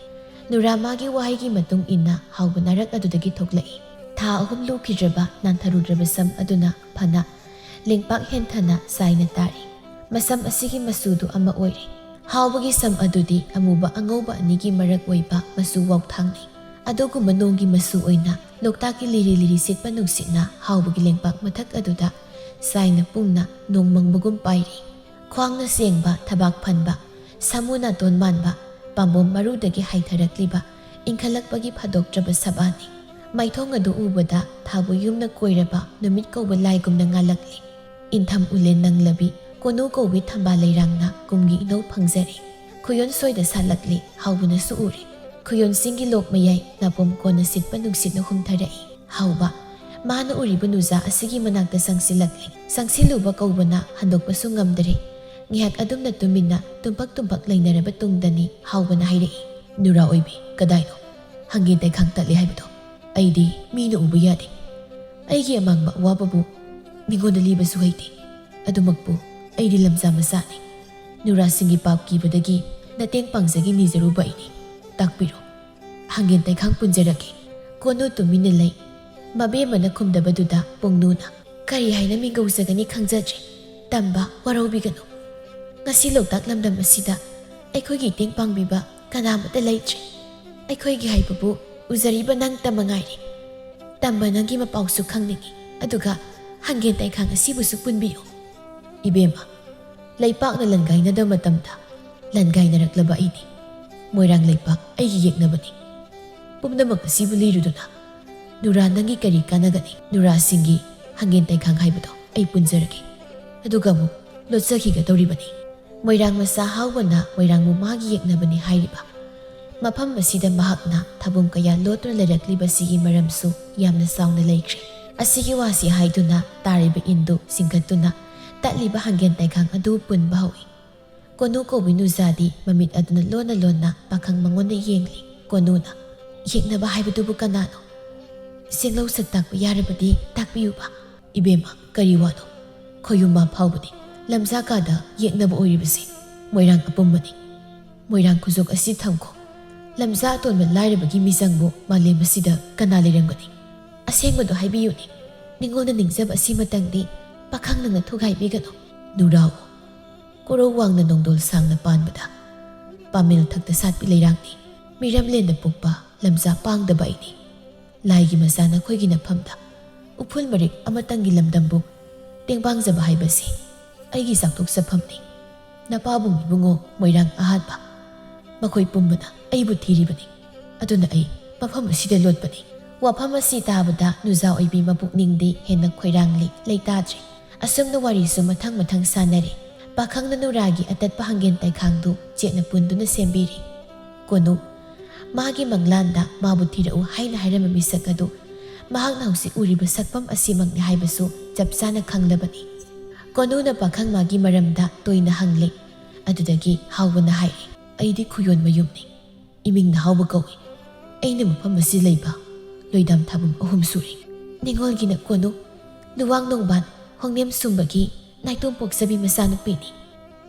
ꯅꯨꯔꯥ ꯃꯥꯒꯤ ꯋꯥꯍꯩꯒꯤ ꯃꯇꯨꯡ ꯏꯟꯅ ꯍꯥꯎꯕ ꯅꯥꯔꯛ ꯑꯗꯨꯗꯒꯤ ꯊꯣꯛꯂꯛꯏ꯫ ꯊꯥ ꯑꯍꯨꯝ ꯂꯨꯈꯤꯗ꯭ꯔꯕ ꯅꯥꯟꯊꯔꯨꯗ꯭ꯔꯕ ꯁꯝ ꯑꯗꯨꯅ ꯐꯅ ꯂꯦꯡꯄꯥꯛ ꯍꯦꯟꯊꯅ ꯆꯥꯏꯅ ꯇꯥꯔꯤ꯫ ꯃꯁꯝ ꯑꯁꯤꯒꯤ ꯃꯆꯨꯗꯨ ꯑꯃ ꯑꯣꯏꯔꯤ꯫ ꯍꯥꯎꯕꯒꯤ ꯁꯝ ꯑꯗꯨꯗꯤ ꯑꯃꯨꯕ ꯑꯉꯧꯕ ꯑꯅꯤꯒꯤ ꯃꯔꯛ ꯑꯣꯏꯕ ꯃꯆꯨ ꯋꯥꯎꯊꯥꯡꯅꯤ꯫ ꯑꯗꯨꯒꯨꯝꯕ ꯅꯣꯡꯒꯤ ꯃꯆꯨ ꯑꯣꯏꯅ ꯂꯣꯛꯇꯥꯛꯀꯤ ꯂꯤꯔꯤ ꯂꯤꯔꯤ ꯁꯤꯠꯄ ꯅꯨꯡꯁꯤꯠꯅ ꯍꯥꯎꯕꯒꯤ ꯂꯦꯡꯄꯥꯛ ꯃꯊꯛ ꯑꯗꯨꯗ ꯆꯥꯏꯅ ꯄꯨꯡꯅ ꯅꯣꯡ ꯃꯪꯕꯒꯨꯝ ꯄꯥꯏꯔꯤ꯫ ꯈ꯭ꯋꯥꯡꯅ ꯁꯦꯡꯕ, ꯊꯕꯥꯛ ꯐꯟꯕ, ꯁꯥꯃꯨ ꯅꯥꯇꯣꯟ ꯃꯥꯟꯕ ꯄꯥꯝꯕꯣꯝ ꯃꯔꯨꯗꯒꯤ ꯍꯥꯏꯊꯔꯛꯂꯤꯕ ꯏꯪꯈꯠꯂꯛꯄꯒꯤ ꯐꯥꯗꯣꯛꯇ꯭ꯔꯕ ꯁꯕꯥꯅꯤ꯫ ꯃꯥꯏꯊꯣꯡ ꯑꯗꯨ ꯎꯕꯗ ꯊꯥꯕꯨ ꯌꯨꯝꯅ ꯀꯣꯏꯔꯕ ꯅꯨꯃꯤꯠ ꯀꯧꯕ ꯂꯥꯏꯒꯨꯝꯅ ꯉꯥꯜꯂꯛꯂꯤ꯫ ꯏꯟꯊꯝ ꯎꯂꯦꯟ ꯅꯪꯂꯕꯤ ꯀꯣꯅꯨ ꯀꯧꯕꯤ ꯊꯝꯕꯥꯜ ꯂꯩꯔꯥꯡꯅ ꯀꯨꯝꯒꯤ ꯏꯅꯧ ꯐꯪꯖꯔꯦ꯫ ꯈꯨꯌꯣꯟ ꯁꯣꯏꯗ ꯁꯥꯠꯂꯛꯂꯤ ꯍꯥꯎꯕꯅꯁꯨ ꯎꯔꯦ꯫ ꯈꯨꯌꯣꯟꯁꯤꯡꯒꯤ ꯂꯣꯛ ꯃꯌꯥꯏ ꯅꯥꯄꯣꯝ ꯀꯣꯟꯅ ꯁꯤꯠꯄ ꯅꯨꯡꯁꯤꯠꯅ ꯍꯨꯝꯊꯔꯛꯏ꯫ ꯍꯥꯎꯕ, ꯃꯥꯅ ꯎꯔꯤꯕ ꯅꯨꯖꯥ ꯑꯁꯤꯒꯤ ꯃꯅꯥꯛꯇ ꯆꯪꯁꯤꯜꯂꯛꯂꯤ꯫ ꯆꯪꯁꯤꯜꯂꯨꯕ ꯀꯧꯕꯅ ꯍꯟꯗꯣꯛꯄꯁꯨ ꯉꯝꯗꯔꯦ꯫ ꯉꯥꯏꯍꯥꯛ ꯑꯗꯨꯝꯅ ꯇꯨꯃꯤꯟꯅ ꯇꯨꯝꯄꯛ ꯇꯨꯝꯄꯛ ꯂꯩꯅꯔꯕ ꯇꯨꯡꯗꯅꯤ ꯍꯥꯎꯕꯅ ꯍꯥꯏꯔꯛꯏ, "ꯅꯨꯔꯥ ꯑꯣꯏꯕꯤ, ꯀꯗꯥꯏꯅꯣ? ꯍꯪꯒꯦꯟ ꯇꯩꯈꯥꯡ ꯇꯠꯂꯤ ꯍꯥꯏꯕꯗꯣ ꯑꯩꯗꯤ ꯃꯤꯅ ꯎꯕ ꯌꯥꯗꯦ꯫ ꯑꯩꯒꯤ ꯑꯃꯥꯡꯕ ꯑꯋꯥꯕꯕꯨ ꯃꯤꯉꯣꯟꯗ ꯂꯤꯕꯁꯨ ꯍꯩꯇꯦ꯫ ꯑꯗꯨꯃꯛꯄꯨ ꯑꯩꯗꯤ ꯂꯝꯖꯥ ꯃꯆꯥꯅꯤ꯫ ꯅꯨꯔꯥꯁꯤꯡꯒꯤ ꯄꯥꯞ ꯀꯤꯕꯗꯒꯤ ꯅꯇꯦꯡ ꯄꯥꯡꯖꯒꯦ ꯅꯤꯖꯔꯨꯕ ꯑꯩꯅꯤ꯫ ꯇꯥꯛꯄꯤꯔꯣ꯫ ꯍꯪꯒꯦꯟ ꯇꯩꯈꯥꯡ ꯄꯨꯟꯖꯔꯒꯦ꯫" ꯀꯣꯅꯨ ꯇꯨꯃꯤꯟꯅ ꯂꯩ꯫ ꯃꯕꯦꯝꯃꯅ ꯈꯨꯝꯗꯕꯗꯨꯗ ꯄꯨꯡꯅꯨꯅ, "ꯀꯔꯤ ꯍꯥꯏꯅ ꯃꯤꯡꯒꯧꯖꯒꯅꯤ ꯈꯪꯖꯗ꯭ꯔꯦ꯫ ꯇꯝꯕ ꯋꯥꯔꯧꯕꯤꯒꯅꯨ꯫ ꯉꯁꯤ ꯂꯣꯛꯇꯥꯛ ꯂꯝꯗꯝ ꯑꯁꯤꯗ ꯑꯩꯈꯣꯏꯒꯤ ꯏꯇꯦꯡ ꯄꯥꯡꯕꯤꯕ ꯀꯅꯥꯃꯠꯇ ꯂꯩꯇ꯭ꯔꯦ꯫ ꯑꯩꯈꯣꯏꯒꯤ ꯍꯥꯏꯕꯕꯨ ꯎꯖꯔꯤꯕ ꯅꯪꯇ ꯃꯉꯥꯏꯔꯦ꯫ ꯇꯝꯕ ꯅꯪꯒꯤ ꯃꯄꯥꯎꯁꯨ ꯈꯪꯅꯤꯡꯏ, ꯑꯗꯨꯒ ꯍꯪꯒꯦꯟ ꯇꯩꯈꯥꯡ ꯑꯁꯤꯕꯨꯁꯨ ꯄꯨꯟꯕꯤꯌꯨ꯫" ꯏꯕꯦꯝꯃ, ꯂꯩꯄꯥꯛꯅ ꯂꯟꯒꯥꯏꯅꯗꯕ ꯃꯇꯝꯗ ꯂꯟꯒꯥꯏꯅꯔꯛꯂꯕ ꯑꯩꯅꯤ꯫ ꯃꯣꯏꯔꯥꯡ ꯂꯩꯄꯥꯛ ꯑꯩꯒꯤ ꯌꯦꯛꯅꯕꯅꯤ꯫ ꯄꯨꯝꯅꯃꯛ ꯑꯁꯤꯕꯨ ꯂꯤꯔꯨꯗꯨꯅ ꯅꯨꯔꯥ ꯅꯪꯒꯤ ꯀꯔꯤ ꯀꯥꯟꯅꯒꯅꯤ? ꯅꯨꯔꯥꯁꯤꯡꯒꯤ ꯍꯪꯒꯦꯟ ꯇꯩꯈꯥꯡ ꯍꯥꯏꯕꯗꯣ ꯑꯩ ꯄꯨꯟꯖꯔꯒꯦ꯫ ꯑꯗꯨꯒ ꯑꯃꯨꯛ ꯂꯣꯠꯆꯈꯤꯒꯗꯧꯔꯤꯕꯅꯤ꯫ ꯃꯣꯏꯔꯥꯡ ꯃꯆꯥ ꯍꯥꯎꯕꯅ ꯃꯣꯏꯔꯥꯡꯕꯨ ꯃꯥꯒꯤ ꯌꯦꯛꯅꯕꯅꯤ ꯍꯥꯏꯔꯤꯕ ꯃꯐꯝ ꯑꯁꯤꯗ ꯃꯍꯥꯛꯅ ꯊꯕꯨꯝ ꯀꯌꯥ ꯂꯣꯠꯇꯨꯅ ꯂꯩꯔꯛꯂꯤꯕꯁꯤꯒꯤ ꯃꯔꯝꯁꯨ ꯌꯥꯝꯅ ꯆꯥꯎꯅ ꯂꯩꯈ꯭ꯔꯦ꯫ ꯑꯁꯤꯒꯤ ꯋꯥꯁꯤ ꯍꯥꯏꯗꯨꯅ ꯇꯥꯔꯤꯕ ꯏꯟꯗꯨ ꯆꯤꯡꯈꯠꯇꯨꯅ ꯇꯠꯂꯤꯕ ꯍꯪꯒꯦꯟ ꯇꯩꯈꯥꯡ ꯑꯗꯨ ꯄꯨꯟꯕ ꯍꯧꯏ꯫ ꯀꯣꯅꯨ ꯀꯧꯕꯤ ꯅꯨꯖꯥꯗꯤ ꯃꯃꯤꯠ ꯑꯗꯨꯅ ꯂꯣꯟꯅ ꯂꯣꯟꯅ ꯄꯥꯈꯪ ꯃꯉꯣꯟꯗ ꯌꯦꯡꯂꯤ꯫ ꯀꯣꯅꯨꯅ, "ꯌꯦꯛꯅꯕ ꯍꯥꯏꯕꯗꯨꯕꯨ ꯀꯅꯥꯅꯣ? ꯆꯦꯡꯂꯧ ꯁꯛ ꯇꯥꯛꯄ ꯌꯥꯔꯕꯗꯤ ꯇꯥꯛꯄꯤꯌꯨꯕ꯫" "ꯏꯕꯦꯝꯃ, ꯀꯔꯤ ꯋꯥꯅꯣ? ꯈꯣꯌꯨꯝ ꯃꯥ ꯐꯥꯎꯕꯅꯤ ꯂꯝꯖꯥ ꯀꯥꯗ ꯌꯦꯛꯅꯕ ꯑꯣꯏꯔꯤꯕꯁꯦ꯫ ꯃꯣꯏꯔꯥꯡ ꯑꯄꯨꯝꯕꯅꯤ꯫ ꯃꯣꯏꯔꯥꯡ ꯈꯨꯖꯣꯛ ꯑꯁꯤ ꯊꯝꯈꯣ꯫ ꯂꯝꯖꯥ ꯑꯇꯣꯟꯕ ꯂꯥꯏꯔꯕꯒꯤ ꯃꯤꯆꯪꯕꯨ ꯃꯥꯂꯦꯝ ꯑꯁꯤꯗ ꯀꯅꯥ ꯂꯩꯔꯝꯒꯅꯤ? ꯑꯁꯦꯡꯕꯗꯨ ꯍꯥꯏꯕꯤꯌꯨꯅꯦ꯫ ꯅꯤꯡꯉꯣꯟꯗ ꯅꯤꯡꯖꯕ ꯑꯁꯤꯃꯇꯪꯗꯤ ꯄꯥꯈꯪ ꯅꯪꯅ ꯊꯨꯒꯥꯏꯕꯤꯒꯅꯨ꯫" ꯅꯨꯔꯥꯎ꯫ ꯀꯣꯔꯧ ꯋꯥꯡꯅ ꯅꯣꯡꯗꯣꯜ ꯁꯥꯡꯅ ꯄꯥꯟꯕꯗ ꯄꯥꯃꯦꯜ ꯊꯛꯇ ꯁꯥꯠꯄꯤ ꯂꯩꯔꯥꯡꯅꯤ꯫ ꯃꯤꯔꯝꯂꯦꯟꯗ ꯄꯣꯛꯄ ꯂꯝꯖꯥ ꯄꯥꯡꯗꯕ ꯑꯩꯅꯤ꯫ ꯂꯥꯏꯒꯤ ꯃꯆꯥ ꯅꯈꯣꯏꯒꯤ ꯅꯐꯝꯗ ꯎꯐꯨꯜ ꯃꯔꯤꯛ ꯑꯃꯇꯪꯒꯤ ꯂꯝꯗꯝꯕꯨ ꯇꯦꯡꯕꯥꯡꯖꯕ ꯍꯥꯏꯕꯁꯤ ꯑꯩꯒꯤ ꯆꯥꯎꯊꯣꯛꯆꯐꯝꯅꯤ꯫ "ꯅꯄꯥꯕꯨꯡ ꯏꯕꯨꯡꯉꯣ ꯃꯣꯏꯔꯥꯡ ꯑꯍꯥꯟꯕ, ꯃꯈꯣꯏ ꯄꯨꯝꯕꯅ ꯑꯩꯕꯨ ꯊꯤꯔꯤꯕꯅꯤ꯫ ꯑꯗꯨꯅ ꯑꯩ ꯃꯐꯝ ꯑꯁꯤꯗ ꯂꯣꯠꯄꯅꯤ꯫" ꯋꯥꯐꯝ ꯑꯁꯤ ꯇꯥꯕꯗ ꯅꯨꯖꯥ ꯑꯣꯏꯕꯤ ꯃꯄꯨꯛꯅꯤꯡꯗꯤ ꯍꯦꯟꯅ ꯈꯣꯏꯔꯥꯡꯂꯤ, ꯂꯩꯇꯥꯗ꯭ꯔꯦ꯫ ꯑꯁꯨꯝꯅ ꯋꯥꯔꯤꯁꯨ ꯃꯊꯪ ꯃꯊꯪ ꯁꯥꯟꯅꯔꯦ꯫ ꯄꯥꯈꯪꯅ ꯅꯨꯔꯥꯒꯤ ꯑꯇꯠꯄ ꯍꯪꯒꯦꯟ ꯇꯥꯏꯈꯥꯡꯗꯨ ꯆꯦꯠꯅ ꯄꯨꯟꯗꯨꯅ ꯁꯦꯝꯕꯤꯔꯤ꯫ ꯀꯣꯅꯨ, ꯃꯥꯒꯤ ꯃꯪꯂꯥꯟꯗ ꯃꯥꯕꯨ ꯊꯤꯔꯛꯎ ꯍꯥꯏꯅ ꯍꯥꯏꯔꯝꯕ ꯃꯤꯁꯛ ꯑꯗꯨ ꯃꯍꯥꯛꯅ ꯍꯧꯖꯤꯛ ꯎꯔꯤꯕ ꯁꯛꯐꯝ ꯑꯁꯤꯃꯛꯅꯤ ꯍꯥꯏꯕꯁꯨ ꯆꯞ ꯆꯥꯅ ꯈꯪꯂꯕꯅꯤ꯫ ꯀꯣꯅꯨꯅ ꯄꯥꯈꯪ ꯃꯥꯒꯤ ꯃꯔꯝꯗ ꯇꯣꯏꯅ ꯍꯪꯂꯦ꯫ ꯑꯗꯨꯗꯒꯤ ꯍꯥꯎꯕꯅ ꯍꯥꯏꯔꯦ, "ꯑꯩꯗꯤ ꯈꯨꯌꯣꯟ ꯃꯌꯨꯝꯅꯤ꯫ ꯏꯃꯤꯡꯅ ꯍꯥꯎꯕ ꯀꯧꯏ꯫ ꯑꯩꯅ ꯃꯐꯝ ꯑꯁꯤ ꯂꯩꯕ ꯂꯣꯏꯗꯥꯝ ꯊꯥꯕꯝ ꯑꯍꯨꯝ ꯁꯨꯔꯦ꯫" ꯅꯤꯉꯣꯜꯒꯤꯅ ꯀꯣꯅꯨ, ꯂꯨꯋꯥꯡ ꯅꯣꯡꯕꯥꯟ, ꯍꯣꯡꯅꯦꯝ ꯁꯨꯝꯕꯒꯤ ꯅꯥꯏꯇꯣꯝ ꯄꯣꯛꯆꯕꯤ ꯃꯆꯥꯅꯨꯄꯤꯅꯤ꯫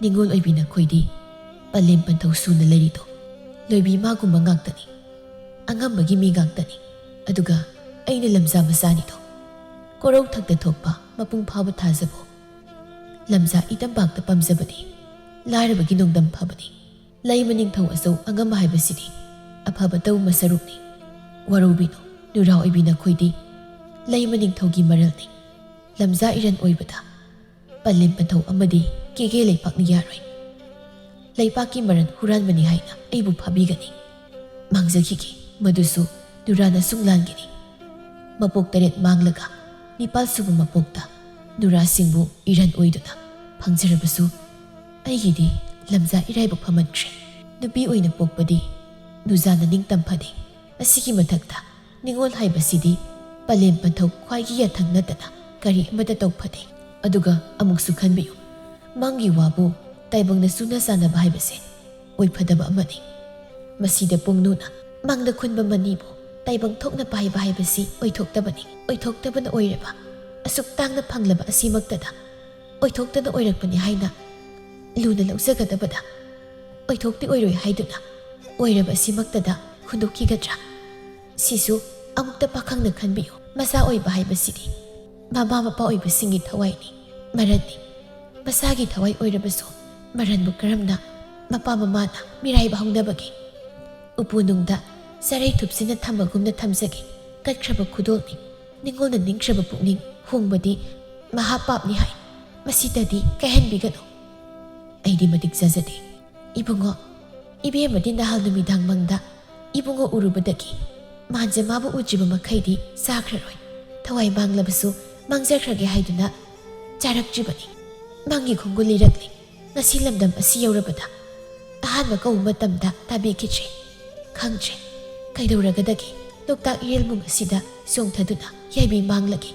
ꯅꯤꯉꯣꯜ ꯑꯣꯏꯕꯤ ꯅꯈꯣꯏꯗꯤ ꯄꯂꯦꯝ ꯄꯟꯊꯧ ꯁꯨꯅ ꯂꯩꯔꯤꯗꯣ ꯂꯣꯏꯕꯤ ꯃꯥꯒꯨꯝꯕ ꯉꯥꯛꯇꯅꯤ꯫ ꯑꯉꯝꯕꯒꯤ ꯃꯤ ꯉꯥꯛꯇꯅꯤ꯫ ꯑꯗꯨꯒ ꯑꯩꯅ ꯂꯝꯖꯥ ꯃꯆꯥꯅꯤꯗꯣ꯫ ꯀꯣꯔꯧ ꯊꯛꯇ ꯊꯣꯛꯄ ꯃꯄꯨꯡ ꯐꯥꯕ ꯊꯥꯖꯕꯣ꯫ ꯂꯝꯖꯥ ꯏꯇꯝꯄꯥꯛꯇ ꯄꯥꯝꯖꯕꯅꯤ꯫ ꯂꯥꯏꯔꯕꯒꯤ ꯅꯣꯡꯗꯝ ꯐꯕꯅꯤ꯫ ꯂꯩꯃ ꯅꯤꯡꯊꯧ ꯑꯆꯧ ꯑꯉꯝꯕ ꯍꯥꯏꯕꯁꯤꯗꯤ ꯑꯐꯕ ꯇꯧ ꯃꯁꯔꯨꯛꯅꯤ꯫ ꯋꯥꯔꯧꯕꯤꯅꯨ, ꯅꯨꯔꯥ ꯑꯣꯏꯕꯤ ꯅꯈꯣꯏꯗꯤ ꯂꯩꯃ ꯅꯤꯡꯊꯧꯒꯤ ꯃꯔꯜꯅꯤ꯫ ꯂꯝꯖꯥ ꯏꯔꯟ ꯑꯣꯏꯕꯗ ꯄꯂꯦꯝ ꯄꯟꯊꯧ ꯑꯃꯗꯤ ꯀꯦꯒꯦ ꯂꯩꯄꯥꯛꯅ ꯌꯥꯔꯣꯏ꯫ ꯂꯩꯄꯥꯛꯀꯤ ꯃꯔꯜ ꯍꯨꯔꯥꯟꯕꯅꯤ ꯍꯥꯏꯅ ꯑꯩꯕꯨ ꯐꯥꯕꯤꯒꯅꯤ꯫ ꯃꯥꯡꯖꯈꯤꯒꯦ, ꯃꯗꯨꯁꯨ ꯅꯨꯔꯥꯅ ꯁꯨꯡ ꯂꯥꯟꯒꯅꯤ꯫ ꯃꯄꯣꯛ ꯇꯔꯦꯠ ꯃꯥꯡꯂꯒ ꯅꯤꯄꯥꯜ ꯁꯨꯕ ꯃꯄꯣꯛꯇ ꯅꯨꯔꯥꯁꯤꯡꯕꯨ ꯏꯔꯟ ꯑꯣꯏꯗꯨꯅ ꯐꯪꯖꯔꯕꯁꯨ, ꯑꯩꯒꯤꯗꯤ ꯂꯝꯖꯥ ꯏꯔꯥꯏꯕꯛ ꯐꯃꯟꯈ꯭ꯔꯦ꯫ ꯅꯨꯄꯤ ꯑꯣꯏꯅ ꯄꯣꯛꯄꯗꯤ ꯅꯨꯖꯥꯅ ꯅꯤꯡꯇꯝ ꯐꯗꯦ꯫ ꯑꯁꯤꯒꯤ ꯃꯊꯛꯇ ꯅꯤꯉꯣꯜ ꯍꯥꯏꯕꯁꯤꯗꯤ ꯄꯂꯦꯝ ꯄꯟꯊꯧ ꯈ꯭ꯋꯥꯏꯒꯤ ꯌꯥꯊꯪ ꯅꯠꯇꯅ ꯀꯔꯤ ꯑꯃꯠꯇ ꯇꯧ ꯐꯗꯦ꯫ ꯑꯗꯨꯒ ꯑꯃꯨꯛꯁꯨ ꯈꯟꯕꯤꯌꯨ, ꯃꯪꯒꯤ ꯋꯥꯕꯨ ꯇꯥꯏꯕꯪꯅ ꯆꯨꯅ ꯆꯥꯟꯅꯕ ꯍꯥꯏꯕꯁꯦ ꯑꯣꯏꯐꯗꯕ ꯑꯃꯅꯤ꯫ ꯃꯁꯤꯗ ꯄꯨꯡꯅꯨꯅ ꯃꯪꯗ ꯈꯨꯟꯕ ꯃꯅꯤꯕꯨ ꯇꯥꯏꯕꯪ ꯊꯣꯛꯅ ꯄꯥꯏꯕ ꯍꯥꯏꯕꯁꯤ ꯑꯣꯏꯊꯣꯛꯇꯕꯅꯤ꯫ ꯑꯣꯏꯊꯣꯛꯇꯕꯅ ꯑꯣꯏꯔꯕ ꯑꯁꯨꯛ ꯇꯥꯡꯅ ꯐꯪꯂꯕ ꯑꯁꯤꯃꯛꯇꯗ ꯑꯣꯏꯊꯣꯛꯇꯅ ꯑꯣꯏꯔꯛꯄꯅꯤ ꯍꯥꯏꯅ ꯂꯨꯅ ꯂꯧꯖꯒꯗꯕꯗ, ꯑꯣꯏꯊꯣꯛꯇꯤ ꯑꯣꯏꯔꯣꯏ ꯍꯥꯏꯗꯨꯅ ꯑꯣꯏꯔꯕ ꯑꯁꯤꯃꯛꯇꯗ ꯍꯨꯟꯗꯣꯛꯈꯤꯒꯗ꯭ꯔꯥ? ꯁꯤꯁꯨ ꯑꯃꯨꯛꯇ ꯄꯥꯈꯪꯅ ꯈꯟꯕꯤꯌꯨ꯫ ꯃꯆꯥ ꯑꯣꯏꯕ ꯍꯥꯏꯕꯁꯤꯗꯤ ꯃꯃꯥ ꯃꯄꯥ ꯑꯣꯏꯕꯁꯤꯡꯒꯤ ꯊꯋꯥꯏꯅꯤ, ꯃꯔꯟꯅꯤ꯫ ꯃꯁꯥꯒꯤ ꯊꯋꯥꯏ ꯑꯣꯏꯔꯕꯁꯨ ꯃꯔꯟꯕꯨ ꯀꯔꯝꯅ ꯃꯄꯥ ꯃꯃꯥꯅ ꯃꯤꯔꯥꯏꯕ ꯍꯧꯅꯕꯒꯦ? ꯎꯄꯨ ꯅꯨꯡꯗ ꯆꯔꯩ ꯊꯨꯞꯁꯤꯟꯅ ꯊꯝꯕꯒꯨꯝꯅ ꯊꯝꯖꯒꯦ꯫ ꯀꯠꯈ꯭ꯔꯕ ꯈꯨꯗꯣꯜꯅꯤ꯫ ꯅꯤꯡꯉꯣꯜꯅ ꯅꯤꯡꯈ꯭ꯔꯕ ꯄꯨꯛꯅꯤꯡ ꯍꯣꯡꯕꯗꯤ ꯃꯍꯥ ꯄꯥꯞꯅꯤ ꯍꯥꯏ꯫ ꯃꯁꯤꯗꯗꯤ ꯀꯥꯏꯍꯟꯕꯤꯒꯅꯨ꯫ ꯑꯩꯗꯤ ꯃꯇꯤꯛ ꯆꯥꯖꯗꯦ꯫ ꯏꯕꯨꯡꯉꯣ, ꯏꯕꯦꯝꯃꯗꯤ ꯅꯍꯥꯟ ꯅꯨꯃꯤꯗꯥꯡ ꯃꯪꯗ ꯏꯕꯨꯡꯉꯣ ꯎꯔꯨꯕꯗꯒꯤ ꯃꯥꯟꯖ ꯃꯥꯕꯨ ꯎꯗ꯭ꯔꯤꯕ ꯃꯈꯩꯗꯤ ꯆꯥꯈ꯭ꯔꯔꯣꯏ꯫ ꯊꯋꯥꯏ ꯃꯥꯡꯂꯕꯁꯨ ꯃꯥꯡꯖꯈ꯭ꯔꯒꯦ ꯍꯥꯏꯗꯨꯅ ꯆꯥꯔꯛꯇ꯭ꯔꯤꯕꯅꯤ꯫ ꯃꯪꯒꯤ ꯈꯣꯡꯒꯨꯜ ꯂꯤꯔꯛꯂꯤ꯫ ꯉꯁꯤ ꯂꯝꯗꯝ ꯑꯁꯤ ꯌꯧꯔꯕꯗ ꯑꯍꯥꯟꯕ ꯀꯧꯕ ꯃꯇꯝꯗ ꯇꯥꯕꯤꯈꯤꯗ꯭ꯔꯦ꯫ ꯈꯪꯗ꯭ꯔꯦ꯫ ꯀꯩꯗꯧꯔꯒꯗꯒꯦ? ꯂꯣꯛꯇꯥꯛ ꯏꯔꯦꯜꯕꯨꯡ ꯑꯁꯤꯗ ꯆꯣꯡꯊꯗꯨꯅ ꯌꯥꯏꯕꯤ ꯃꯥꯡꯂꯒꯦ꯫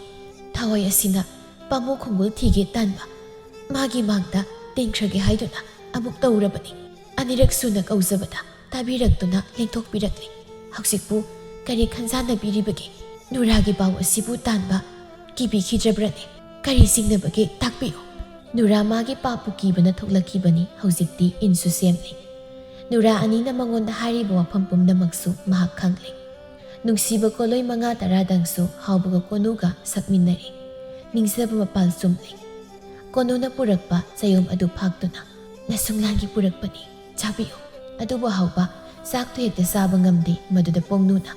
ꯊꯋꯥꯏ ꯑꯁꯤꯅ ꯄꯥꯝꯃꯨ ꯈꯣꯡꯒꯨꯜ ꯊꯤꯒꯦ ꯇꯥꯟꯕ꯫ ꯃꯥꯒꯤ ꯃꯥꯡꯗ ꯇꯦꯟꯈ꯭ꯔꯒꯦ ꯍꯥꯏꯗꯨꯅ ꯑꯃꯨꯛ ꯇꯧꯔꯕꯅꯤ꯫ ꯑꯅꯤꯔꯛ ꯁꯨꯅ ꯀꯧꯖꯕꯗ ꯇꯥꯕꯤꯔꯛꯇꯨꯅ ꯂꯦꯡꯊꯣꯛꯄꯤꯔꯛꯂꯤ꯫ ꯍꯧꯖꯤꯛꯄꯨ ꯀꯔꯤ ꯈꯟꯖꯥꯟꯅꯕꯤꯔꯤꯕꯒꯦ? ꯅꯨꯔꯥꯒꯤ ꯄꯥꯎ ꯑꯁꯤꯕꯨ ꯇꯥꯟꯕ ꯀꯤꯕꯤꯈꯤꯗ꯭ꯔꯕ꯭ꯔꯅꯦ? ꯀꯔꯤ ꯆꯤꯡꯅꯕꯒꯦ? ꯇꯥꯛꯄꯤꯌꯨ꯫ ꯅꯨꯔꯥ ꯃꯥꯒꯤ ꯄꯥꯞꯄꯨ ꯀꯤꯕꯅ ꯊꯣꯛꯂꯛꯈꯤꯕꯅꯤ꯫ ꯍꯧꯖꯤꯛꯇꯤ ꯏꯟꯁꯨ ꯁꯦꯝꯂꯤ꯫ ꯅꯨꯔꯥ ꯑꯅꯤꯅ ꯃꯉꯣꯟꯗ ꯍꯥꯏꯔꯤꯕ ꯋꯥꯐꯝ ꯄꯨꯝꯅꯃꯛꯁꯨ ꯃꯍꯥꯛ ꯈꯪꯂꯤ꯫ ꯅꯨꯡꯁꯤꯕ ꯀꯣꯂꯣꯏ ꯃꯉꯥ ꯇꯔꯥꯗꯪꯁꯨ ꯍꯥꯎꯕꯒ ꯀꯣꯅꯨꯒ ꯁꯛꯃꯤꯟꯅꯔꯤ꯫ ꯅꯤꯡꯖꯕ ꯃꯄꯥꯜ ꯆꯨꯝꯂꯤ꯫ ꯀꯣꯅꯨꯅ ꯄꯨꯔꯛꯄ ꯆꯌꯣꯝ ꯑꯗꯨ ꯐꯥꯛꯇꯨꯅ, "ꯅꯁꯨꯡꯂꯥꯟꯒꯤ ꯄꯨꯔꯛꯄꯅꯤ, ꯆꯥꯕꯤꯌꯨ꯫ ꯑꯗꯨꯕꯨ ꯍꯥꯎꯕ ꯆꯥꯛꯇꯨ ꯍꯦꯛꯇ ꯆꯥꯕ ꯉꯝꯗꯦ꯫ ꯃꯗꯨꯗ ꯄꯣꯡꯅꯨꯅ,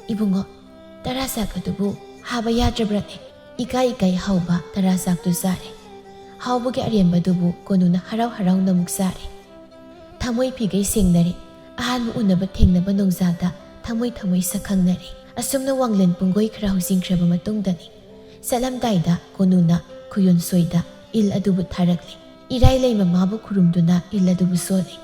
'ꯏꯕꯨꯡꯉꯣ, ꯇꯔꯥ ꯆꯥꯛ ꯑꯗꯨꯕꯨ ꯍꯥꯕ ꯌꯥꯗ꯭ꯔꯕ꯭ꯔꯅꯦ?' ꯏꯀꯥꯏ ꯏꯀꯥꯏ ꯍꯥꯎꯕ ꯇꯔꯥ ꯆꯥꯛꯇꯨ ꯆꯥꯔꯦ꯫ ꯍꯥꯎꯕꯒꯤ ꯑꯔꯦꯝꯕꯗꯨꯕꯨ ꯀꯣꯅꯨꯅ ꯍꯔꯥꯎ ꯍꯔꯥꯎꯅ ꯑꯃꯨꯛ ꯆꯥꯔꯦ꯫ ꯊꯃꯣꯏ ꯐꯤꯒꯩ ꯁꯦꯡꯅꯔꯦ꯫ ꯑꯍꯥꯟꯕ ꯎꯅꯕ ꯊꯦꯡꯅꯕ ꯅꯣꯡꯖꯥꯗ ꯊꯃꯣꯏ ꯊꯃꯣꯏ ꯁꯛꯈꯪꯅꯔꯦ꯫ ꯑꯁꯨꯝꯅ ꯋꯥꯡꯂꯦꯟ ꯄꯨꯡꯒꯣꯏ ꯈꯔ ꯍꯧꯖꯤꯟꯈ꯭ꯔꯕ ꯃꯇꯨꯡꯗꯅꯤ ꯆꯠꯂꯝꯗꯥꯏꯗ ꯀꯣꯅꯨꯅ ꯈꯨꯌꯣꯟꯁꯣꯏꯗ ꯏꯜ ꯑꯗꯨꯕꯨ ꯊꯥꯔꯛꯂꯦ꯫ ꯏꯔꯥꯏ ꯂꯩꯃ ꯃꯥꯕꯨ ꯈꯨꯔꯨꯝꯗꯨꯅ ꯏꯜ ꯑꯗꯨꯕꯨ ꯁꯣꯜꯂꯦ꯫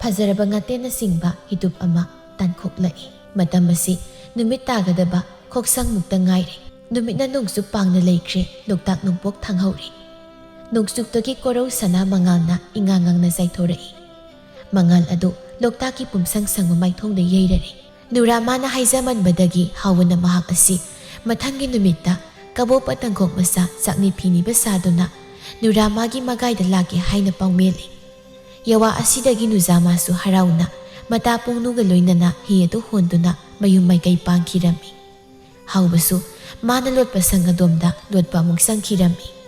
ꯐꯖꯔꯕ ꯉꯥꯇꯦꯟꯅꯆꯤꯡꯕ ꯍꯤꯇꯨꯞ ꯑꯃ ꯇꯥꯟꯈꯣꯛꯂꯛꯏ꯫ ꯃꯇꯝ ꯑꯁꯤ ꯅꯨꯃꯤꯠ ꯇꯥꯒꯗꯕ ꯈꯣꯛꯁꯪꯃꯨꯛꯇ ꯉꯥꯏꯔꯦ꯫ ꯅꯨꯃꯤꯠꯅ ꯅꯣꯡꯆꯨꯞ ꯄꯥꯡꯅ ꯂꯩꯈ꯭ꯔꯦ꯫ ꯂꯣꯛꯇꯥꯛ ꯅꯣꯡꯄꯣꯛ ꯊꯥꯡꯍꯧꯔꯦ꯫ ꯅꯣꯡꯆꯨꯞꯇꯒꯤ ꯀꯣꯔꯧ ꯁꯅꯥ ꯃꯉꯥꯜꯅ ꯏꯉꯥꯡ ꯉꯥꯡꯅ ꯆꯥꯏꯊꯣꯔꯛꯏ꯫ ꯃꯉꯥꯜ ꯑꯗꯨ ꯂꯣꯛꯇꯥꯛꯀꯤ ꯄꯨꯝꯁꯪ ꯁꯪꯕ ꯃꯥꯏꯊꯣꯡꯗ ꯌꯩꯔꯔꯦ꯫ ꯅꯨꯔꯥꯃꯥꯅ ꯍꯥꯏꯖꯃꯟꯕꯗꯒꯤ ꯍꯥꯎꯕꯅ ꯃꯍꯥꯛ ꯑꯁꯤ ꯃꯊꯪꯒꯤ ꯅꯨꯃꯤꯠꯇ ꯀꯕꯣꯛꯄ ꯇꯪꯈꯣꯛ ꯃꯆꯥ ꯆꯥꯛꯅꯤ ꯐꯤꯅꯤꯕ ꯁꯥꯗꯨꯅ ꯅꯨꯔꯥꯃꯥꯒꯤ ꯃꯒꯥꯏꯗ ꯂꯥꯛꯀꯦ ꯍꯥꯏꯅ ꯄꯥꯎꯃꯦꯜꯂꯤ꯫ ꯌꯋꯥ ꯑꯁꯤꯗꯒꯤ ꯅꯨꯖꯥꯃꯥꯁꯨ ꯍꯔꯥꯎꯅ ꯃꯇꯥ ꯄꯣꯡꯅꯨꯒ ꯂꯣꯏꯅꯅ ꯍꯤ ꯑꯗꯨ ꯍꯣꯟꯗꯨꯅ ꯃꯌꯨꯝ ꯃꯥꯏꯀꯩ ꯄꯥꯡꯈꯤꯔꯝꯃꯤ꯫ ꯍꯥꯎꯕꯁꯨ ꯃꯥꯅ ꯂꯣꯠꯄ ꯁꯪ ꯑꯗꯣꯝꯗ ꯂꯣꯠꯄ ꯑꯃꯨꯛ ꯆꯪꯈꯤꯔꯝꯃꯤ꯫